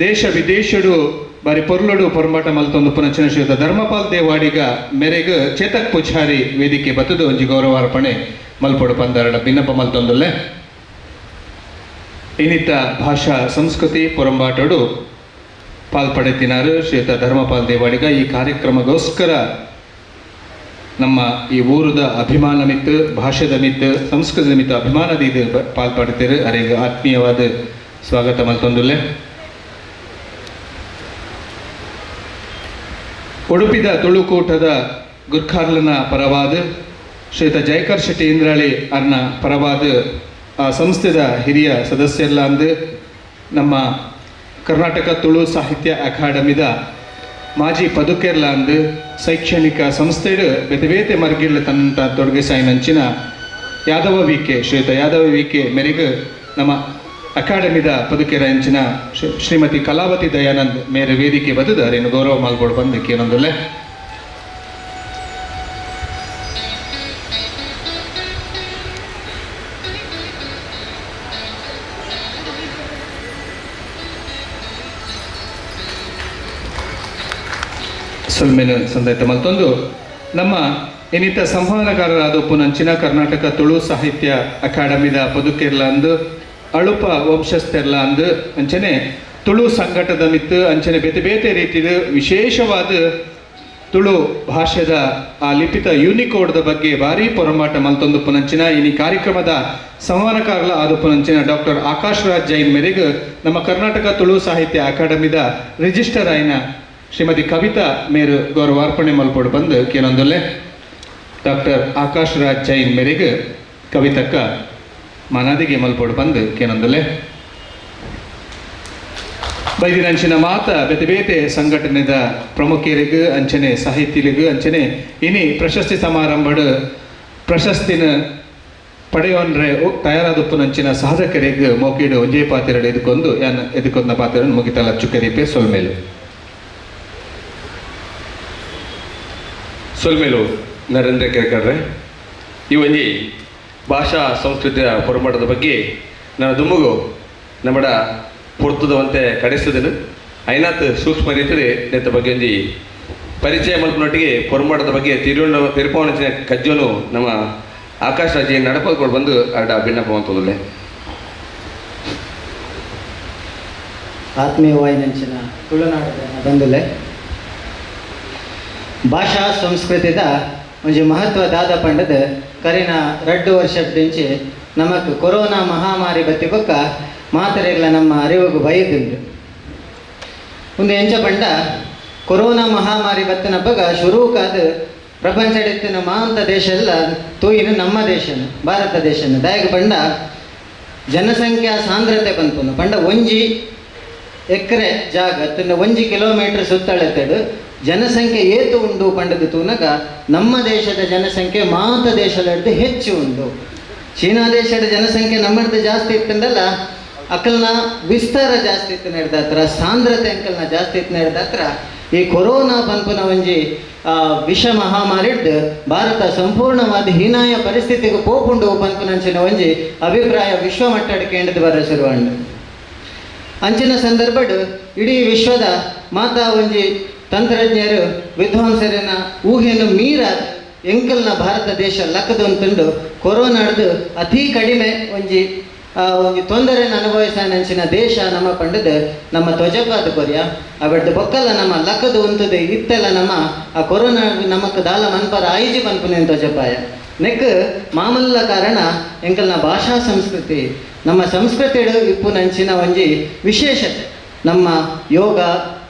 ದೇಶ ವಿದೇಶಡು ಬಾರಿ ಪೊರ್ಲುಡು ಪೊರ್ಂಬಾಟ ಮಲ್ತೊಂದು ಪುನಂಚಿನ ಶ್ರೀಯುತ ಧರ್ಮಪಾಲ್ ದೇವಾಡಿಗ ಮೇರೆಗ್ ಚೇತಕ್ ಪೂಜಾರಿ ವೇದಿಕೆ ಬತ್ತದು ಒಂಜಿ ಗೌರವಾರ್ಪಣೆ ಮಲ್ಪೊಡು ಪಂದರಡ ಬಿನ್ನಪ ಮಲ್ತೊಂದುಲ್ಲೆ. ಇನ್ನಿತ ಭಾಷಾ ಸಂಸ್ಕೃತಿ ಪೊರಂಬಾಟಡು ಪಾಲ್ಪಡೆತಿನಾರು ಶ್ರೀಯುತ ಧರ್ಮಪಾಲ್ ದೇವಾಡಿಗ. ಈ ಕಾರ್ಯಕ್ರಮಗೋಸ್ಕರ ನಮ್ಮ ಈ ಊರುದ ಅಭಿಮಾನ ಮಿತ್ತು, ಭಾಷೆದ ಮಿತ್ತು, ಸಂಸ್ಕೃತಿ ಮಿತ್ತು ಅಭಿಮಾನದ ಇದು ಪಾಲ್ಪಡ್ತೀರು. ಅರೆಗ್ ಆತ್ಮೀಯವಾದ ಸ್ವಾಗತ ಮಲ್ತೊಂದುಲ್ಲೆ. ಉಡುಪಿದ ತುಳುಕೂಟದ ಗುರ್ಖಾರ್ಲನ ಪರವಾದ ಶ್ರೀಯುತ ಜಯಕರ್ ಶೆಟ್ಟಿ ಇಂದ್ರಾಳಿ ಅರ್ನ ಪರವಾದ ಆ ಸಂಸ್ಥೆದ ಹಿರಿಯ ಸದಸ್ಯರ್ಲ ಅಂದು ನಮ್ಮ ಕರ್ನಾಟಕ ತುಳು ಸಾಹಿತ್ಯ ಅಕಾಡೆಮಿದ ಮಾಜಿ ಪದುಕೆರ್ಲ ಅಂದು ಶೈಕ್ಷಣಿಕ ಸಂಸ್ಥೆಡು ಬೇತೆ ಬೇತೆ ಮರ್ಗಿಲ್ ತನ್ನಂತ ತೊಡಗಿಸಾಯಿನಂಚಿನ ಯಾದವ ವಿ ಕೆ, ಶ್ರೀಯುತ ಯಾದವ ವಿ ಕೆ ಮೇರೆಗೆ ನಮ್ಮ ಅಕಾಡೆಮಿದ ಪದುಕೆರ ಅಂಚಿನ ಶ್ರೀಮತಿ ಕಲಾವತಿ ದಯಾನಂದ್ ಮೇರೆ ವೇದಿಕೆ ಬತ್ತದ ಅರೇನು ಗೌರವ ಮಲ್ಪೊಡು ಬಂದು ಕೇನೊಂದುಲ್ಲೆ. ಸೊಲ್ಮೆನು ಸಂದೈತ ಮಲ್ತೊಂದು ನಮ್ಮ ಇನ್ನಿತ ಸಂವಹನಕಾರರಾದ ಪುನಂಚಿನ ಕರ್ನಾಟಕ ತುಳು ಸಾಹಿತ್ಯ ಅಕಾಡೆಮಿದ ಪದುಕೆರ್ಲ ಅಂದು ಅಳುಪ ವಂಶಸ್ಥೆರ್ಲ ಅಂದು ಅಂಚನೆ ತುಳು ಸಂಘಟದ ಮಿತ್ತು ಅಂಚನೆ ಬೇತೆ ಬೇತೆ ರೀತಿಯ ವಿಶೇಷವಾದ ತುಳು ಭಾಷೆದ ಆ ಲಿಪಿತ ಯೂನಿಕೋಡ್ದ ಬಗ್ಗೆ ಭಾರೀ ಪೊರಂಬಾಟ ಮಲ್ತೊಂದು ಪುನಂಚಿನ ಇನಿ ಕಾರ್ಯಕ್ರಮದ ಸಂವಹನಕಾರಲ ಆದ ಪುನಂಚಿನ ಡಾಕ್ಟರ್ ಆಕಾಶ್ ರಾಜ್ ಜೈನ್ ಮೇರೆಗೆ ನಮ್ಮ ಕರ್ನಾಟಕ ತುಳು ಸಾಹಿತ್ಯ ಅಕಾಡೆಮಿದ ರಿಜಿಸ್ಟರ್ ಆಯಿನ ಶ್ರೀಮತಿ ಕವಿತಾ ಮೇರು ಗೌರವಾರ್ಪಣೆ ಮಲ್ಪೊಡು ಬಂದು ಕೇನೊಂದುಲ್ಲೆ. ಡಾಕ್ಟರ್ ಆಕಾಶ್ ರಾಜ್ ಜೈನ್ ಮೇರೆಗೆ ಕವಿತಕ್ಕ ಮನಾದಿಗೆ ಮಲ್ಪೊಡು ಬಂದು ಕೇನೊಂದುಲ್ಲೆ. ಬೈದಿನಂಚಿನ ಮಾತ ಬೇತೆ ಬೇತೆ ಸಂಘಟನೆದ ಪ್ರಮುಖರಿಗೆ ಅಂಚನೆ ಸಾಹಿತಿಲಿಗು ಅಂಚನೆ ಇನಿ ಪ್ರಶಸ್ತಿ ಸಮಾರಂಭಡು ಪ್ರಶಸ್ತಿನ ಪಡೆಯೋನ್ರೆ ತಯಾರಾದಪ್ಪುನಂಚಿನ ಸಾಧಕರಿಗೆ ಮೋಕಿಡು ಒಂಜೇ ಪಾತಿರಡು ಎದುಕೊಂದು ಯಾನ್ ಎದುಕೊಂದ ಪಾತಿರನ್ನು ಮುಗಿತಲ ಚುಕ್ಕದೀಪೆ ಸೊಲ್ಮೇಲು. ಸೊಲ್ಮೇಲು ನರೇಂದ್ರ ಕೇಳ್ಕಡ್ರೆ. ಈ ಒಂಜಿ ಭಾಷಾ ಸಂಸ್ಕೃತಿಯ ಪೊರಂಬಾಟದ ಬಗ್ಗೆ ನನ್ನ ದುಮ್ಮಗು ನಮ್ಮಡ ಪೊರ್ತುದವಂತೆ ಕಡೆಸುದನು ಐನಾತ್ ಸೂಕ್ಷ್ಮ ರೀತಿಯಲ್ಲಿ ನೆತ್ತ ಬಗ್ಗೆ ಒಂಜಿ ಪರಿಚಯ ಮಲ್ಪನೊಟ್ಟಿಗೆ ಪೊರಂಬಾಟದ ಬಗ್ಗೆ ತಿರುಪವನಂಚಿನ ಕಜ್ಜೋನು ನಮ್ಮ ಆಕಾಶ್ ರಾಜಿ ನಡಪಲ್ಕೊಂಡು ಬಂದು ಅಡ ಭಿನ್ನಪ ಅಂತಂದ್ರೆ. ಆತ್ಮೀಯವಾಯಿನಂಚಿನ ತುಳುನಾಡದ ಬಂದುಲೆ ಭಾಷಾ ಸಂಸ್ಕೃತಿದ ಒಂಜಿ ಮಹತ್ವ ದಾದ ಪಂಡದ ಕರಿನ 2 ವರ್ಷದಿಂಚಿ ನಮಕ್ ಕೊರೋನಾ ಮಹಾಮಾರಿ ಬತ್ತಿ ಬೊಕ್ಕ ಮಾತರೆಗಳ ನಮ್ಮ ಅರಿವುಗು ಬೈದುಂಡು. ಒಂದು ಎಂಚ ಪಂಡ ಕೊರೋನಾ ಮಹಾಮಾರಿ ಬತ್ತಿನ ಬಗ ಶುರುಕಾದ ಪ್ರಪಂಚಡಿತ್ತಿನ ಮಾಂತ ದೇಶ ಎಲ್ಲ ತೂಯಿನ ನಮ್ಮ ದೇಶನ ಭಾರತ ದೇಶನ ದಾಯಕ ಪಂಡ ಜನಸಂಖ್ಯಾ ಸಾಂದ್ರತೆ ಬಂತು ಪಂಡ ಒಂಜಿ ಎಕರೆ ಜಾಗ ತಿನ್ನ 1 ಕಿಲೋಮೀಟರ್ ಸುತ್ತಳತೆಡು ಜನಸಂಖ್ಯೆ ಏತು ಉಂಡು ಪಂಡದು ತೂನಗ ನಮ್ಮ ದೇಶದ ಜನಸಂಖ್ಯೆ ಮಾತ ದೇಶದ ಹೆಚ್ಚು ಉಂಡು. ಚೀನಾ ದೇಶದ ಜನಸಂಖ್ಯೆ ನಮ್ಮದು ಜಾಸ್ತಿ ಇತ್ತಂದಲ್ಲ ಅಕಲ್ನ ವಿಸ್ತಾರ ಜಾಸ್ತಿ ಇತ್ತು ನಡೆದಾತ್ರ ಸಾಂದ್ರತೆ ಅಂಕಲ್ನ ಜಾಸ್ತಿ ಇತ್ತು ನಡೆದಾತ್ರ ಈ ಕೊರೋನಾ ಪನ್ಪುನ ಒಂಜಿ ವಿಷ ಮಹಾಮಾರಿಡ್ದು ಭಾರತ ಸಂಪೂರ್ಣವಾದ ಹೀನಾಯ ಪರಿಸ್ಥಿತಿಗೆ ಪೋಪುಂಡು ಪನ್ಪುನಂಚಿನ ಒಂಜಿ ಅಭಿಪ್ರಾಯ ವಿಶ್ವ ಮಟ್ಟದ ಕೇಂದ್ರದ ಬರ ಶುರುವಾಂಡು. ಅಂಚಿನ ಸಂದರ್ಭಡ್ ಇಡೀ ವಿಶ್ವದ ಮಾತಾ ಒಂಜಿ ತಂತ್ರಜ್ಞರು ವಿದ್ವಾಂಸರಿನ ಊಹೆಯನ್ನು ಮೀರ ಎಂಕಲ್ನ ಭಾರತ ದೇಶ ಲಕ್ಕದಂತುಂಡು ಕೊರೋನಾಡ್ದು ಅತಿ ಕಡಿಮೆ ಒಂಜಿ ಒಂಜಿ ತೊಂದರೆಯನ್ನು ಅನುಭವಿಸಾನಂಚಿನ ದೇಶ ನಮ್ಮ ಪಂಡದ ನಮ್ಮ ತ್ವಜಪಾದ ಕೊರಿಯ ಅವಡ್ದು ಬೊಕ್ಕಲ್ಲ ನಮ್ಮ ಲಕ್ಕದ ಉಂತದೆ ಇತ್ತೆಲ್ಲ ನಮ್ಮ ಆ ಕೊರೋನಾ ನಮಕ್ ದಾಲ ಮನ್ಪರ ಆಯಿಜಿ ಪನ್ಪುನೆ ತ್ವಜಪಾಯ ನೆಕ್ ಮಾಮಲ್ಲ ಕಾರಣ ಎಂಕಲ್ನ ಭಾಷಾ ಸಂಸ್ಕೃತಿ ನಮ್ಮ ಸಂಸ್ಕೃತಿಡು ಇಪ್ಪುನಂಚಿನ ಒಂಜಿ ವಿಶೇಷತೆ ನಮ್ಮ ಯೋಗ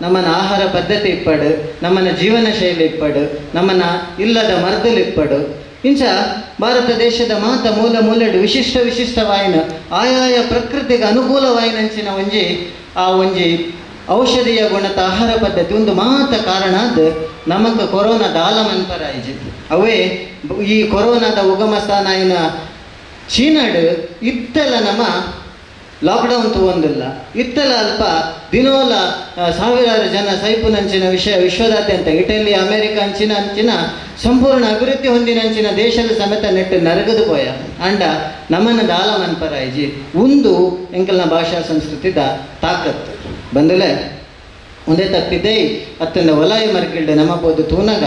ನಮ್ಮನ ಆಹಾರ ಪದ್ಧತಿ ಇಪ್ಪಡು ನಮ್ಮನ ಜೀವನ ಶೈಲಿ ಇಪ್ಪಡು ನಮ್ಮನ ಇಲ್ಲದ ಮರ್ದಲು ಇಪ್ಪಡು ಇಂಚ ಭಾರತ ದೇಶದ ಮಾತ ಮೂಲ ಮೂಲೆಡು ವಿಶಿಷ್ಟ ವಿಶಿಷ್ಟವಾಯಿನ ಆಯಾಯ ಪ್ರಕೃತಿಗೆ ಅನುಕೂಲವಾಯಿನಂಚಿನ ಒಂಜಿ ಆ ಒಂಜಿ ಔಷಧೀಯ ಗುಣದ ಆಹಾರ ಪದ್ಧತಿ ಒಂದು ಮಾತ ಕಾರಣ ಅದು ನಮಕ್ ಕೊರೋನಾ ದಾಲ ಮನ್ಪರಾಯಿಜಿ. ಅವೇ ಈ ಕೊರೋನಾದ ಉಗಮ ಸ್ಥಾನ అయిన ಚೀನಾಡು ಇತ್ತೆಲ್ಲ ನಮ್ಮ ಲಾಕ್ಡೌನ್ ತಗೊಂಡಿಲ್ಲ ಇತ್ತೆಲ್ಲ ಅಲ್ಪ ದಿನೋಲ ಸಾವಿರಾರು ಜನ ಸೈಪುನಂಚಿನ ವಿಷಯ ವಿಶ್ವದಾದ್ಯಂತ ಇಟಲಿ ಅಮೆರಿಕ ಅಂಚಿನ ಅಂಚಿನ ಸಂಪೂರ್ಣ ಅಭಿವೃದ್ಧಿ ಹೊಂದಿನಂಚಿನ ದೇಶದ ಸಮೇತ ನೆಟ್ಟು ನರಗದು ಪೋಯ ಅಂಡ ನಮನ ದಾಲ ಮನ್ಪರಾಯಿಜಿ ಒಂದು ಎಂಕಲ್ನ ಭಾಷಾ ಸಂಸ್ಕೃತಿದ ತಾಕತ್ತು. ಬಂದಲೆ ಒಂದೇ ತಪ್ಪಿದೆ ಅತ್ತಂದ ಒಲಾಯ ಮರ್ಗಿಲ್ಡ್ ನಮ್ಮ ಪೋದು ತೂನಗ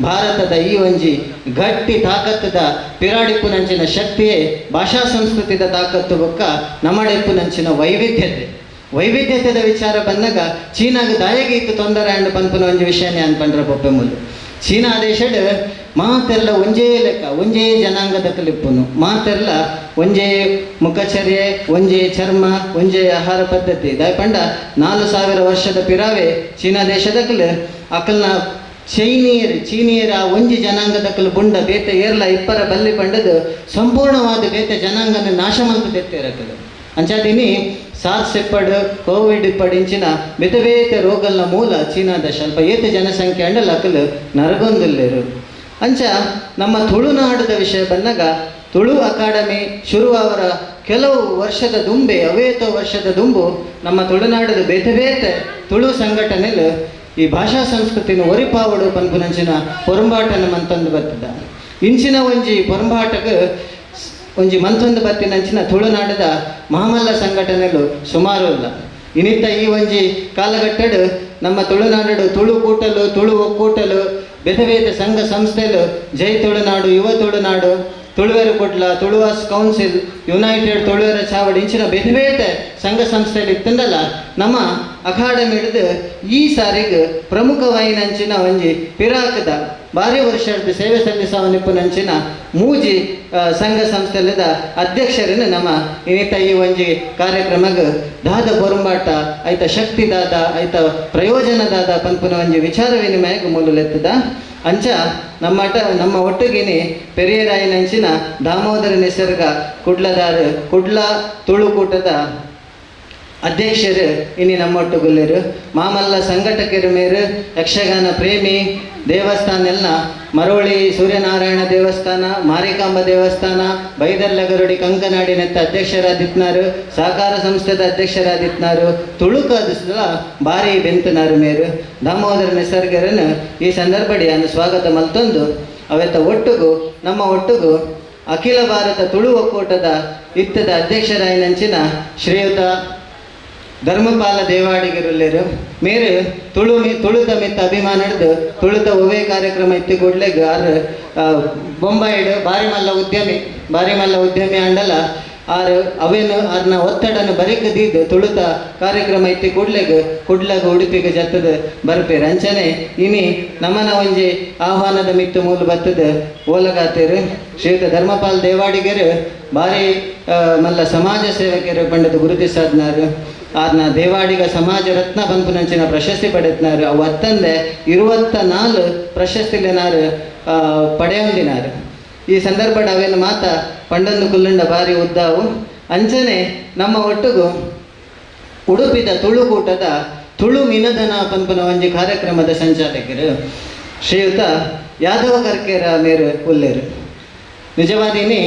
ಭಾರತದ ಈ ಒಂಜಿ ಗಟ್ಟಿ ತಾಕತ್ತದ ಪಿರಾಡಿಪ್ಪುನಂಚಿನ ಶಕ್ತಿಯೇ ಭಾಷಾ ಸಂಸ್ಕೃತಿದ ತಾಕತ್ತು ಬೊಕ್ಕ ನಮ್ಮಡೆಪ್ಪುನಂಚಿನ ವೈವಿಧ್ಯತೆ. ವೈವಿಧ್ಯತೆದ ವಿಚಾರ ಬಂದಾಗ ಚೀನಾಗ ದಾಯಗೆ ಇತ್ತು ತೊಂದರೆ ಅಂಡ್ ಪನ್ಪುನ ಒಂಜಿ ವಿಷಯನೇ ಅನ್ಪಂಡ್ರ ಪೊಪ್ಪೆ ಮುಲ್ಲು. ಚೀನಾ ದೇಶಡ್ ಮಾತೆಲ್ಲ ಒಂಜೇ ಲೆಕ್ಕ ಒಂಜೇ ಜನಾಂಗದ ಕಲಿಪ್ಪುನು, ಮಾತೆಲ್ಲ ಒಂಜೇ ಮುಖಚರ್ಯೆ, ಒಂಜೇ ಚರ್ಮ, ಒಂಜೇ ಆಹಾರ ಪದ್ಧತಿ. ದಾಯಪಂಡ 4000 ವರ್ಷದ ಪಿರಾವೆ ಚೀನಾ ದೇಶದಕಲು ಅಕಲ್ನ ಚೀನಿಯರ ಒಂಜಿ ಜನಾಂಗದಕಲು ಬುಂಡ ಬೇತೆ ಏರ್ಲ ಇಪ್ಪರ ಬಲ್ಲಿ ಪಂಡದು ಸಂಪೂರ್ಣವಾದ ಬೇತೆ ಜನಾಂಗನ ನಾಶ ಮಲ್ತು ದೆತ್ತೇರಕಲು. ಅಂಚಾದಿನಿ ಸಾರ್ಸ್ ಇಪ್ಪಡು ಕೋವಿಡ್ ಇಪ್ಪಡು ಇಂಚಿನ ಬೇತೆ ಬೇತೆ ರೋಗಲ್ನ ಮೂಲ ಚೀನಾದ ಸ್ವಲ್ಪ ಏತೆ ಜನಸಂಖ್ಯೆ ಅಂಡಲ ಅಕಲು ನರಗೊಂದಿಲ್ಲೇರು. ಅಂಚ ನಮ್ಮ ತುಳುನಾಡದ ವಿಷಯ ಬಂದಾಗ ತುಳು ಅಕಾಡೆಮಿ ಶುರುವಾವರ ಕೆಲವು ವರ್ಷದ ದುಂಬೆ ಅವೇತೋ ವರ್ಷದ ದುಂಬು ನಮ್ಮ ತುಳುನಾಡದ ಬೇತೆ ಬೇತೆ ತುಳು ಸಂಘಟನೆಲು ಈ ಭಾಷಾ ಸಂಸ್ಕೃತಿನ ಒರಿಪಾವಡು ಪನ್ಪುನಂಚಿನ ಪೊರಂಬಾಟನ ಮಂತೊಂದು ಬರ್ತದ. ಇಂಚಿನ ಒಂಜಿ ಪೊರಂಬಾಟಕ್ಕೆ ಒಂಜಿ ಮಂತೊಂದು ಬತ್ತಿನಂಚಿನ ತುಳುನಾಡದ ಮಾಮಲ್ಲ ಸಂಘಟನೆಲು ಸುಮಾರು ಇಲ್ಲ. ಇನ್ನಿತ್ತ ಈ ಒಂಜಿ ಕಾಲಘಟ್ಟಡು ನಮ್ಮ ತುಳುನಾಡು ತುಳು ಕೂಟಲು ತುಳು ಒಕ್ಕೂಟಲು ಬೇತೆ ಬೇತೆ ಸಂಘ ಸಂಸ್ಥೆಲು ಜೈ ತುಳುನಾಡು, ಯುವ ತುಳುನಾಡು, ತುಳುವೆರು ಕುಡ್ಲ, ತುಳುವಾಸ್ ಕೌನ್ಸಿಲ್, ಯುನೈಟೆಡ್ ತುಳುವೆರ ಚಾವಡಿ ಇಂಚಿನ ಬೇತೆ ಬೇತೆ ಸಂಘ ಸಂಸ್ಥೆಲು ಇತ್ತಂದಲ್ಲ ನಮ್ಮ ಅಕಾಡೆಮಿ ಹಿಡಿದು ಈ ಸಾರಿಗೆ ಪ್ರಮುಖವಾಯಿನಂಚಿನ ಒಂಜಿ ಪಿರಾಕದ ಭಾರಿ ವರ್ಷದ ಸೇವೆ ಸಲ್ಲಿಸುವ ನಿಪುಣಂಚಿನ ಮೂಜಿ ಸಂಘ ಸಂಸ್ಥೆಲದ ಅಧ್ಯಕ್ಷರನ್ನು ನಮ್ಮ ಇನ್ನಿತ ಈ ಒಂಜಿ ಕಾರ್ಯಕ್ರಮಕ್ಕೆ ದಾದ ಪೊರುಂಬಾಟ ಐತ ಶಕ್ತಿ ದಾದ ಐತ ಪ್ರಯೋಜನ ದಾದ ಪನ್ಪುನ ಒಂಜಿ ವಿಚಾರ ವಿನಿಮಯಕ್ಕೆ ಮೂಲಲೆತ್ತದ. ಅಂಚ ನಮ್ಮ ಒಟ್ಟುಗಿನಿ ಪೆರಿಯರಾಯನಂಚಿನ ದಾಮೋದರ ನಿಸರ್ಗ ಕುಡ್ಲದಾರು ಕುಡ್ಲ ತುಳುಕೂಟದ ಅಧ್ಯಕ್ಷರು ಇನಿ ನಮ್ಮೊಟ್ಟುಗುಲ್ಲೇರು. ಮಾಮಲ್ಲ ಸಂಘಟಕರು ಮೇರು ಯಕ್ಷಗಾನ ಪ್ರೇಮಿ ದೇವಸ್ಥಾನ ಎಲ್ಲ ಮರೋಳಿ ಸೂರ್ಯನಾರಾಯಣ ದೇವಸ್ಥಾನ, ಮಾರಿಕಾಂಬ ದೇವಸ್ಥಾನ, ಬೈದರ್ಲಗರುಡಿ ಕಂಕನಾಡಿ ನೆತ್ತ ಅಧ್ಯಕ್ಷರಾದಿತ್ನಾರು, ಸಹಕಾರ ಸಂಸ್ಥೆದ ಅಧ್ಯಕ್ಷರಾದಿತ್ನಾರು, ತುಳುಕಾದ ಭಾರಿ ಬೆಂತನಾರು ಮೇರು ದಾಮೋದರ ನಿಸರ್ಗರನ್ನು ಈ ಸಂದರ್ಭಡಿಯನ್ನು ಸ್ವಾಗತ ಮಲ್ತೊಂದು ಅವೆತ್ತ ಒಟ್ಟುಗು ನಮ್ಮ ಒಟ್ಟುಗು ಅಖಿಲ ಭಾರತ ತುಳು ಒಕ್ಕೂಟದ ಇತ್ತದ ಅಧ್ಯಕ್ಷರಾಯನಂಚಿನ ಶ್ರೀಯುತ ಧರ್ಮಪಾಲ ದೇವಾಡಿಗರುಲ್ಲೇರು ಮೇರು ತುಳುತ ಮಿತ್ತ ಅಭಿಮಾನ ಹಿಡಿದು ತುಳುತ ಒವೇ ಕಾರ್ಯಕ್ರಮ ಇತ್ತಿ ಕೂಡ್ಲೆಗ್ ಆರು ಬೊಂಬಾಯಿಡು ಬಾರಿಮಲ್ಲ ಉದ್ಯಮಿ ಅಂಡಲ ಆರು ಅವೇನು ಆರ್ನ ಒತ್ತಡನ್ನು ಬರಿಕದೀದು ತುಳುತ ಕಾರ್ಯಕ್ರಮ ಇತ್ತಿ ಕೂಡ್ಲೆಗ್ ಕುಡ್ಲಗ ಉಡುಪಿಗೆ ಜತ್ತದ ಬರ್ಪೇರು. ಅಂಚನೆ ಇನಿ ನಮನ ಒಂಜಿ ಆಹ್ವಾನದ ಮಿತ್ತು ಮೂಲು ಬತ್ತದ ಓಲಗಾತೇರು ಶ್ರೀಯುತ ಧರ್ಮಪಾಲ್ ದೇವಾಡಿಗರು ಭಾರಿ ಮಲ್ಲ ಸಮಾಜ ಸೇವಕರು ಪಂಡದ ಗುರುತಿಸಾದ್ನಾರು. ಆರ್ನ ದೇವಾಡಿಗ ಸಮಾಜ ರತ್ನ ಪನ್ಪುನಂಚಿನ ಪ್ರಶಸ್ತಿ ಪಡೆತ್ನಾರು. ಅವು ಅತ್ತಂದೆ 24 ಪ್ರಶಸ್ತಿಲೆನಾರು ಪಡೆಯೊಂದಿನಾರು. ಈ ಸಂದರ್ಭದ ಅವೇನು ಮಾತ ಪಂಡೊಂದು ಕುಲ್ಲುಂಡ ಭಾರಿ ಉದ್ದಾವು. ಅಂಚನೆ ನಮ್ಮ ಒಟ್ಟುಗು ಉಡುಪಿದ ತುಳುಕೂಟದ ತುಳು ಮಿನದನ ಪನ್ಪುನ ಒಂಜಿ ಕಾರ್ಯಕ್ರಮದ ಸಂಚಾಲಕರು ಶ್ರೀಯುತ ಯಾದವ ಕರ್ಕೇರ ಮೇರು ಉಲ್ಲೇರು. ನಿಜವಾದಿನಿ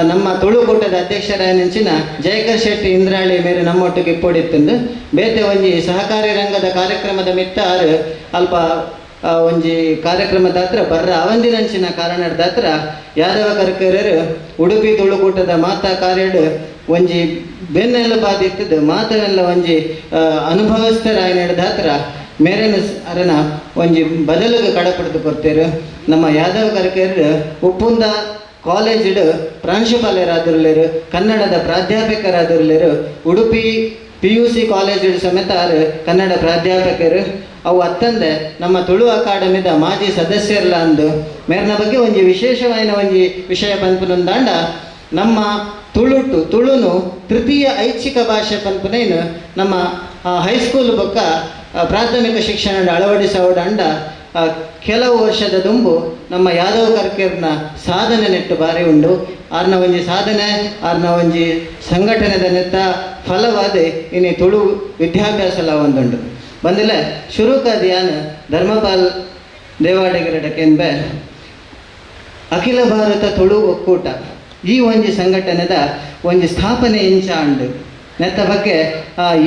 ನಮ್ಮ ತುಳುಕೂಟದ ಅಧ್ಯಕ್ಷರಾಯನಂಚಿನ ಜಯಕರ್ ಶೆಟ್ಟಿ ಇಂದ್ರಾಳಿ ಮೇರೆ ನಮ್ಮೊಟ್ಟಿಗೆ ಇಪ್ಪೊಡಿತ್ತಂದು ಬೇತೆ ಒಂಜಿ ಸಹಕಾರಿ ರಂಗದ ಕಾರ್ಯಕ್ರಮದ ಮಿತ್ತಾರು ಅಲ್ಪ ಒಂಜಿ ಕಾರ್ಯಕ್ರಮದ ಹತ್ರ ಬರ್ರ ಅವಂದಿನಂಚಿನ ಕಾರಣದ ಹತ್ರ ಯಾದವ ಕರ್ಕೇರರು ಉಡುಪಿ ತುಳುಕೂಟದ ಮಾತಾ ಕಾರ್ಯಡು ಒಂಜಿ ಬೆನ್ನೆಲ್ಲ ಬಾದಿತ್ತದು ಮಾತನೆಲ್ಲ ಒಂಜಿ ಅನುಭವಸ್ಥರಾಯನದ ಹತ್ರ ಮೇರೆನ ಅರನ ಒಂಜಿ ಬದಲಿಗೆ ಕಡಪಡೆದು ಕೊಡ್ತೇರು. ನಮ್ಮ ಯಾದವ ಕರ್ಕೇರರು ಉಪ್ಪುಂದ ಕಾಲೇಜಿಡು ಪ್ರಾಂಶುಪಾಲರಾದಿರಲೇರು, ಕನ್ನಡದ ಪ್ರಾಧ್ಯಾಪಕರಾದಿರಲೇರು, ಉಡುಪಿ PUC college ಸಮೇತ ಕನ್ನಡ ಪ್ರಾಧ್ಯಾಪಕರು. ಅವು ಅತ್ತಂದೆ ನಮ್ಮ ತುಳು ಅಕಾಡೆಮಿದ ಮಾಜಿ ಸದಸ್ಯರಲ್ಲ ಅಂದು ಮೇರ್ನ ಬಗ್ಗೆ ಒಂಜಿ ವಿಶೇಷವಾದ ಒಂಜಿ ವಿಷಯ ಪನ್ಪುನೊಂದಾಂಡ ನಮ್ಮ ತುಳುನು ತೃತೀಯ ಐಚ್ಛಿಕ ಭಾಷೆ ಪನ್ಪುನೇನು ನಮ್ಮ ಹೈಸ್ಕೂಲ್ ಬೊಕ್ಕ ಪ್ರಾಥಮಿಕ ಶಿಕ್ಷಣ ಅಳವಡಿಸೋಡಂಡ ಕೆಲವು ವರ್ಷದ ದುಂಬು ನಮ್ಮ ಯಾದವ ಕರ್ಕೇರ್ನ ಸಾಧನೆ ನೆಟ್ಟು ಬಾರಿ ಉಂಡು. ಆರ್ನ ಒಂಜಿ ಸಾಧನೆ ಆರ್ನ ಒಂಜಿ ಸಂಘಟನೆದ ನೆತ್ತ ಫಲವಾದ ಇನಿ ತುಳು ವಿದ್ಯಾಭ್ಯಾಸಲ ಒಂದುಂಡು. ಬಂದಿಲ್ಲ ಶುರುಕಾದಿಯಾನ ಧರ್ಮಪಾಲ್ ದೇವಾಡಿಗರಡಕೆನ್ಬೆ ಅಖಿಲ ಭಾರತ ತುಳು ಒಕ್ಕೂಟ ಈ ಒಂಜಿ ಸಂಘಟನೆದ ಒಂಜಿ ಸ್ಥಾಪನೆ ಇಂಚ ಅಂಡು ನೆತ್ತ ಬಗ್ಗೆ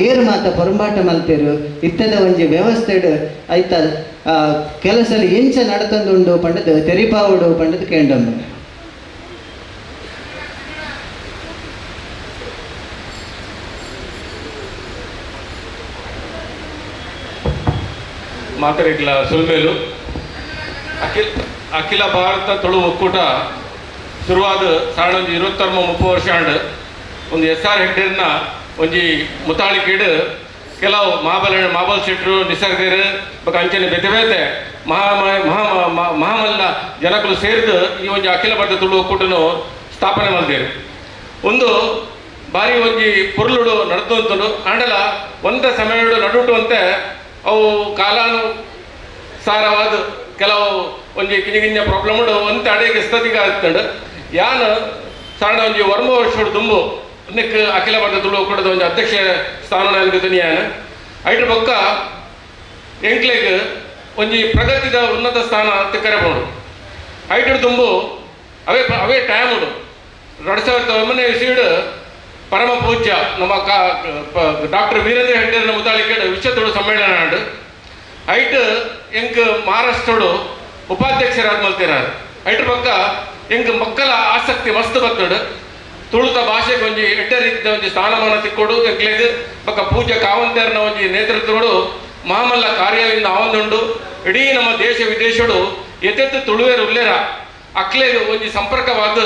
ಏರು ಮಾತ ಪೊರಂಬಾಟ ಮಲ್ತೇರು ಇತ್ತದ ಒಂಜಿ ವ್ಯವಸ್ಥೆಡು ಐತ ಕೆಲಸಲಿ ಎಂಚ ನಡತಂದುಂಡು ಪಂಡದು ತೆರಿಪಾವುಡು ಪಂಡದು ಕೇಂಡೊಂದು. ಮಾತರಿಗ್ಲ ಸೊಲ್ಮೇಲು ಅಖಿಲ ಭಾರತ ತುಳು ಒಕ್ಕೂಟ ಶುರುವಾದ ಸಾಧಾರಣ ಒಂಜಿ 20-30 ವರ್ಷ ಆಂಡ್. ಒಂದು ಎಸ್ ಆರ್ ಹೆಗ್ಡೆರ್ನ ಒಂಜಿ ಮುತಾಳಿಕೀಡು ಕೆಲವು ಮಾಬಲ್ ಮಾಬಲ್ ಶೆಟ್ರು, ನಿಸರ್ಗರು ಬೊಕ ಅಂಚನೆ ಬೇತೆ ಬೇತೆ ಮಹಾ ಮಹಾ ಮಹಾಮಲ್ಲ ಜನಕುಲು ಸೇರ್ದು ಈ ಒಂಜಿ ಅಖಿಲ ಭಾರತ ತುಳು ಒಕ್ಕೂಟನು ಸ್ಥಾಪನೆ ಮಲ್ದೇರು. ಒಂದು ಬಾರಿ ಒಂಜಿ ಪೊರ್ಲುಡು ನಡ್ದು ಆಂಡಲ ಒಂದ ಸಮಯಡು ನಡುಟು ಅಂತೆ ಅವು ಕಾಲಾನುಸಾರವಾದ ಕೆಲವು ಒಂಜಿ ಕಿಂಜ ಕಿಂಜ ಪ್ರಾಬ್ಲಮ್ ಉಂಡು ಒಂತೆ ಅಡೆಗೆ ಸ್ಥಿತಿಗೆ ಆಗ್ತಂಡು. ಯಾನ್ ಸಾಧಾರಣ ಒಂಜಿ ವರ್ಮ ವರ್ಷಡು ದುಂಬು ನಿಕ್ ಅಖಿಲ ಭಾರತ ತುಳು ಒಕ್ಕೂಟದ ಒಂಜಿ ಅಧ್ಯಕ್ಷ ಸ್ಥಾನ ಯಾನ್ ಐಟ್ರ ಬೊಕ್ಕ ಎಂಕ್ಲೆಗ್ ಒಂಜಿ ಪ್ರಗತಿದ ಉನ್ನತ ಸ್ಥಾನ ತಿಕ್ಕರೆ ಪೋಂಡು. ಐಟ್ರ ದುಂಬು ಅವೇ ಅವೇ ಟೈಮ್ ಉಂಡು 2009ನೇ ಇಸ್ವಿಡ್ ಪರಮ ಪೂಜ್ಯ ನಮ್ಮ ಡಾಕ್ಟರ್ ವೀರೇಂದ್ರ ಹೆಗ್ಡೆರ್ನ ಮುತಾಳಿಕೆ ವಿಶ್ವ ತುಳು ಸಮ್ಮೇಳನ ಆಂಡ್. ಐಟ್ ಎಂಕ್ ಮಹಾರಾಷ್ಟ್ರಡು ಉಪಾಧ್ಯಕ್ಷರಾದ ಮಲ್ತಿರಾರ್. ಐಟ್ರ ಪಕ್ಕ ಎಂಕ್ ಮಕ್ಕಳ ಆಸಕ್ತಿ ಮಸ್ತ್ ಬತ್ತಡು. ತುಳುತ ಭಾಷೆಗೆ ಒಂಜಿ ಎಡ್ಡೆ ರೀತಿಯ ಒಂಜಿ ಸ್ಥಾನಮಾನ ತಿಕ್ಕೊಡು ಎಂಕ್ಲೆಗ್ ಬೊಕ್ಕ ಪೂಜ್ಯ ಕಾವಂತೇರ್ನ ಒಂಜಿ ನೇತೃತ್ವಡು ಮಾಮಲ್ಲ ಕಾರ್ಯದಿಂದ ಆವೊಂದುಂಡು. ಇಡೀ ನಮ್ಮ ದೇಶ ವಿದೇಶಡು ಎತ್ತೆತ್ತು ತುಳುವೇರು ಉಲ್ಲೇರ ಅಕ್ಲೆಗ್ ಒಂಜಿ ಸಂಪರ್ಕವಾದ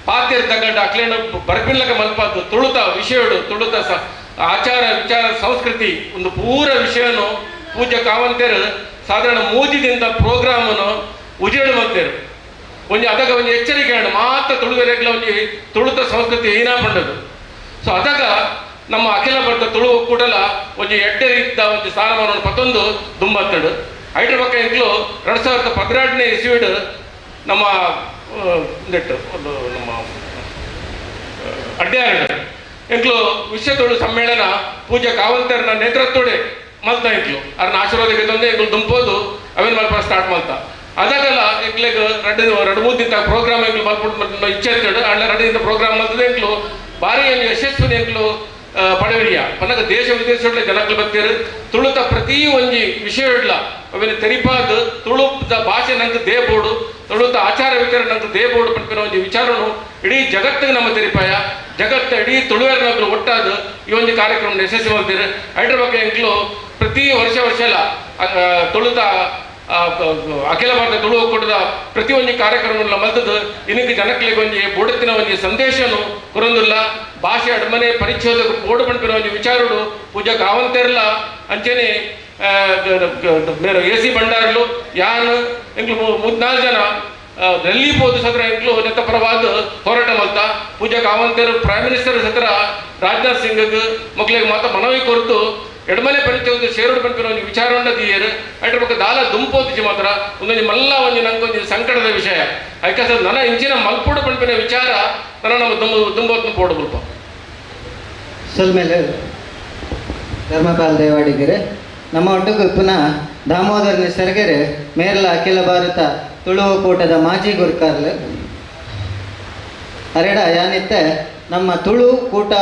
ಪಾತೆರ್ ತಗಂಡ ಅಕ್ಲೇನ ಬರ್ಪಿನ್ಲಕ ಮಲ್ಪಾದ್ದು ತುಳುತ ವಿಷಯಡು ತುಳುತ ಆಚಾರ ವಿಚಾರ ಸಂಸ್ಕೃತಿ ಒಂದು ಪೂರ ವಿಷಯನು ಪೂಜ್ಯ ಕಾವಂತೇರು ಸಾಧಾರಣ ಮೂಜಿದಿಂದ ಪ್ರೋಗ್ರಾಮನ್ನು ಉಜೇಳು ಮಲ್ತೇರು. ಒಂಜಿ ಅದಗ ಒಂಜಿ ಎಚ್ಚರಿಕೆ ಉಂಡು ಮಾತ್ರ ತುಳುವೆರೆಗ್ಲ ಒಂಜಿ ತುಳುತ ಸಂಸ್ಕೃತಿ ಏನ ಪಂಡದು. ಸೊ ಅದಗ ನಮ್ಮ ಅಖಿಲ ಭಾರತ ತುಳು ಒಕ್ಕೂಟಲ ಒಂಜಿ ಎಡ್ಡೆ ರೀತಿಯ ಒಂಜಿ ಸ್ಥಾನಮಾನವನ್ನು ಪತ್ತೊಂದು ದುಂಬತ್ತಡು. ಐಟ್ರ ಪಕ್ಕ ಎಂಕ್ಲು 2012ನೇ ಇಸ್ವಿಡ್ ನಮ್ಮ ಒಂದೆಟ್ಟು ಒಂದು ನಮ್ಮ ಅಡ್ಯಾರಡು ಎಂಕ್ಲು ವಿಶ್ವ ತುಳು ಸಮ್ಮೇಳನ ಪೂಜ್ಯ ಕಾವಂತರ್ನ ನೇತೃತ್ವಡೆ ಮಲ್ತ ಎಂಕ್ಲು ಅರ್ನ ಆಶೀರ್ವಾದಕ್ಕೆ ತಂದೆ ಎಂಕ್ಲು ದುಂಪೋದು ಅವೇನು ಮಲ್ಪ ಸ್ಟಾರ್ಟ್ ಮಲ್ತ. ಅದಾಗಲ್ಲ ಎಂಕ್ಲೆಗ್ ರಡ್ಡು ರಡ್ಡು ಮೂರು ದಿನ ಪ್ರೋಗ್ರಾಮ್ ಎಂಕ್ಲು ಮಲ್ಪುಟ್ಟು ಇಚ್ಛೆ ಇರ್ತದೆ. ಅಣ್ಣ 2 ದಿನ ಪ್ರೋಗ್ರಾಮ್ ಮಲ್ತದೆ ಎಂಕ್ಲು ಭಾರಿ ಯಶಸ್ವಿನಿ ಎಂಕ್ಲು ಪಡವಿಡಿಯ ಪನ್ನಗ ದೇಶ ವಿದೇಶಗಳ ಜನಕ್ಲು ಬತ್ತೇರು ತುಳುತ ಪ್ರತಿ ಒಂಜಿ ವಿಷಯ ಇಡ್ಲ ಅವೇನು ತೆರಿಪಾದ ತುಳುತ ಭಾಷೆ ನಂಗೆ ದೇಬೋಡು ತುಳುತ ಆಚಾರ ವಿಚಾರ ನಂಗೆ ದೇಬೋಡು ಪನ್ಪಿನ ಒಂಜಿ ವಿಚಾರನು ಇಡೀ ಜಗತ್ತಿಗೆ ನಮ್ಮ ತೆರಿಪಾಯ ಜಗತ್ತ ಇಡೀ ತುಳುವೇರ್ನಕ್ಲು ಒಟ್ಟಾದ ಈ ಒಂಜಿ ಕಾರ್ಯಕ್ರಮ ಯಶಸ್ವಿ ಮಾಡ್ತೀರಿ. ಐಟ್ರ ಬಗ್ಗೆ ಎಂಕ್ಲು ಪ್ರತಿ ವರ್ಷ ವರ್ಷ ತುಳುತ ಅಖಿಲ ಭಾರತ ತುಳು ಒಕ್ಕೂಟದ ಪ್ರತಿ ಒಂಜಿ ಕಾರ್ಯಕ್ರಮ ಮಲ್ತದ್ದು ಇನ್ನಕ್ಕೆ ಜನಕ್ಲೆಗ್ ಒಂಜಿ ಬುಡತಿನ ಒಂಜಿ ಸಂದೇಶನು ಕೊರೊಂದುಲ್ಲ. ಭಾಷೆ ಅಡ್ಮನೆ ಪರಿಚ್ಛೇದ ಬೋಡು ಪನ್ಪಿನ ಒಂಜಿ ವಿಚಾರಡು ಪೂಜಾ ಕಾವಂತೇರ್ಲ ಅಂಚನೆ ಎ ಸಿ ಭಂಡಾರ್ಲು ಯಾನ್ ಎಂಕ್ಲು 3-4 ಜನ ಡೆಲ್ಲಿ ಪೋದು ಸತ್ರ ಎಂಕ್ಲು ನೆತ್ತ ಪರವಾದ ಹೋರಾಟ ಮಲ್ತ ಪೂಜಾ ಕಾವಂತೇರು ಪ್ರೈಮ್ ಮಿನಿಸ್ಟರ್ ಸತ್ರ ರಾಜನಾಥ್ ಸಿಂಗ್ ಮಕ್ಳಿಗೆ ಮಾತ ಮನವಿ ಕೊರತು ಎಡಮನೆ ಪರಿಚಯ ಸೇರುಡು ಪನ್ಪಿನ ಒಂಜಿ ವಿಚಾರ ದೀಯರು. ಐಟ್ರ ಬೊಕ್ಕ ದಾಲ ದುಂಪೋತಿಜಿ ಮಾತ್ರ ಒಂದೊಂಜಿ ಮಲ್ಲ ಒಂಜಿ ನಂಗೊಂಜಿ ಸಂಕಟದ ವಿಷಯ. ಐಕ ನನ್ನ ಇಂಚಿನ ಮಲ್ಪುಡು ಪನ್ಪಿನ ವಿಚಾರ ನನ್ನ ನಮ್ಮ ದುಂಬೋತ್ನ ಪೋಡು ಮುಲ್ಪ. ಸೊಲ್ಮೇಲೆ ಧರ್ಮಪಾಲ್ ದೇವಾಡಿಗೆರೆ ನಮ್ಮ ಒಟ್ಟುಗು ಪುನಃ ದಾಮೋದರ ನಿಸರ್ಗೆರೆ ಮೇರ್ಲ ಅಖಿಲ ಭಾರತ ತುಳು ಒಕ್ಕೂಟದ ಮಾಜಿ ಗುರ್ಕಾರ್ಲು ಅರೆಡ ಯಾನಿತ್ತೆ ನಮ್ಮ ತುಳು ಕೂಟ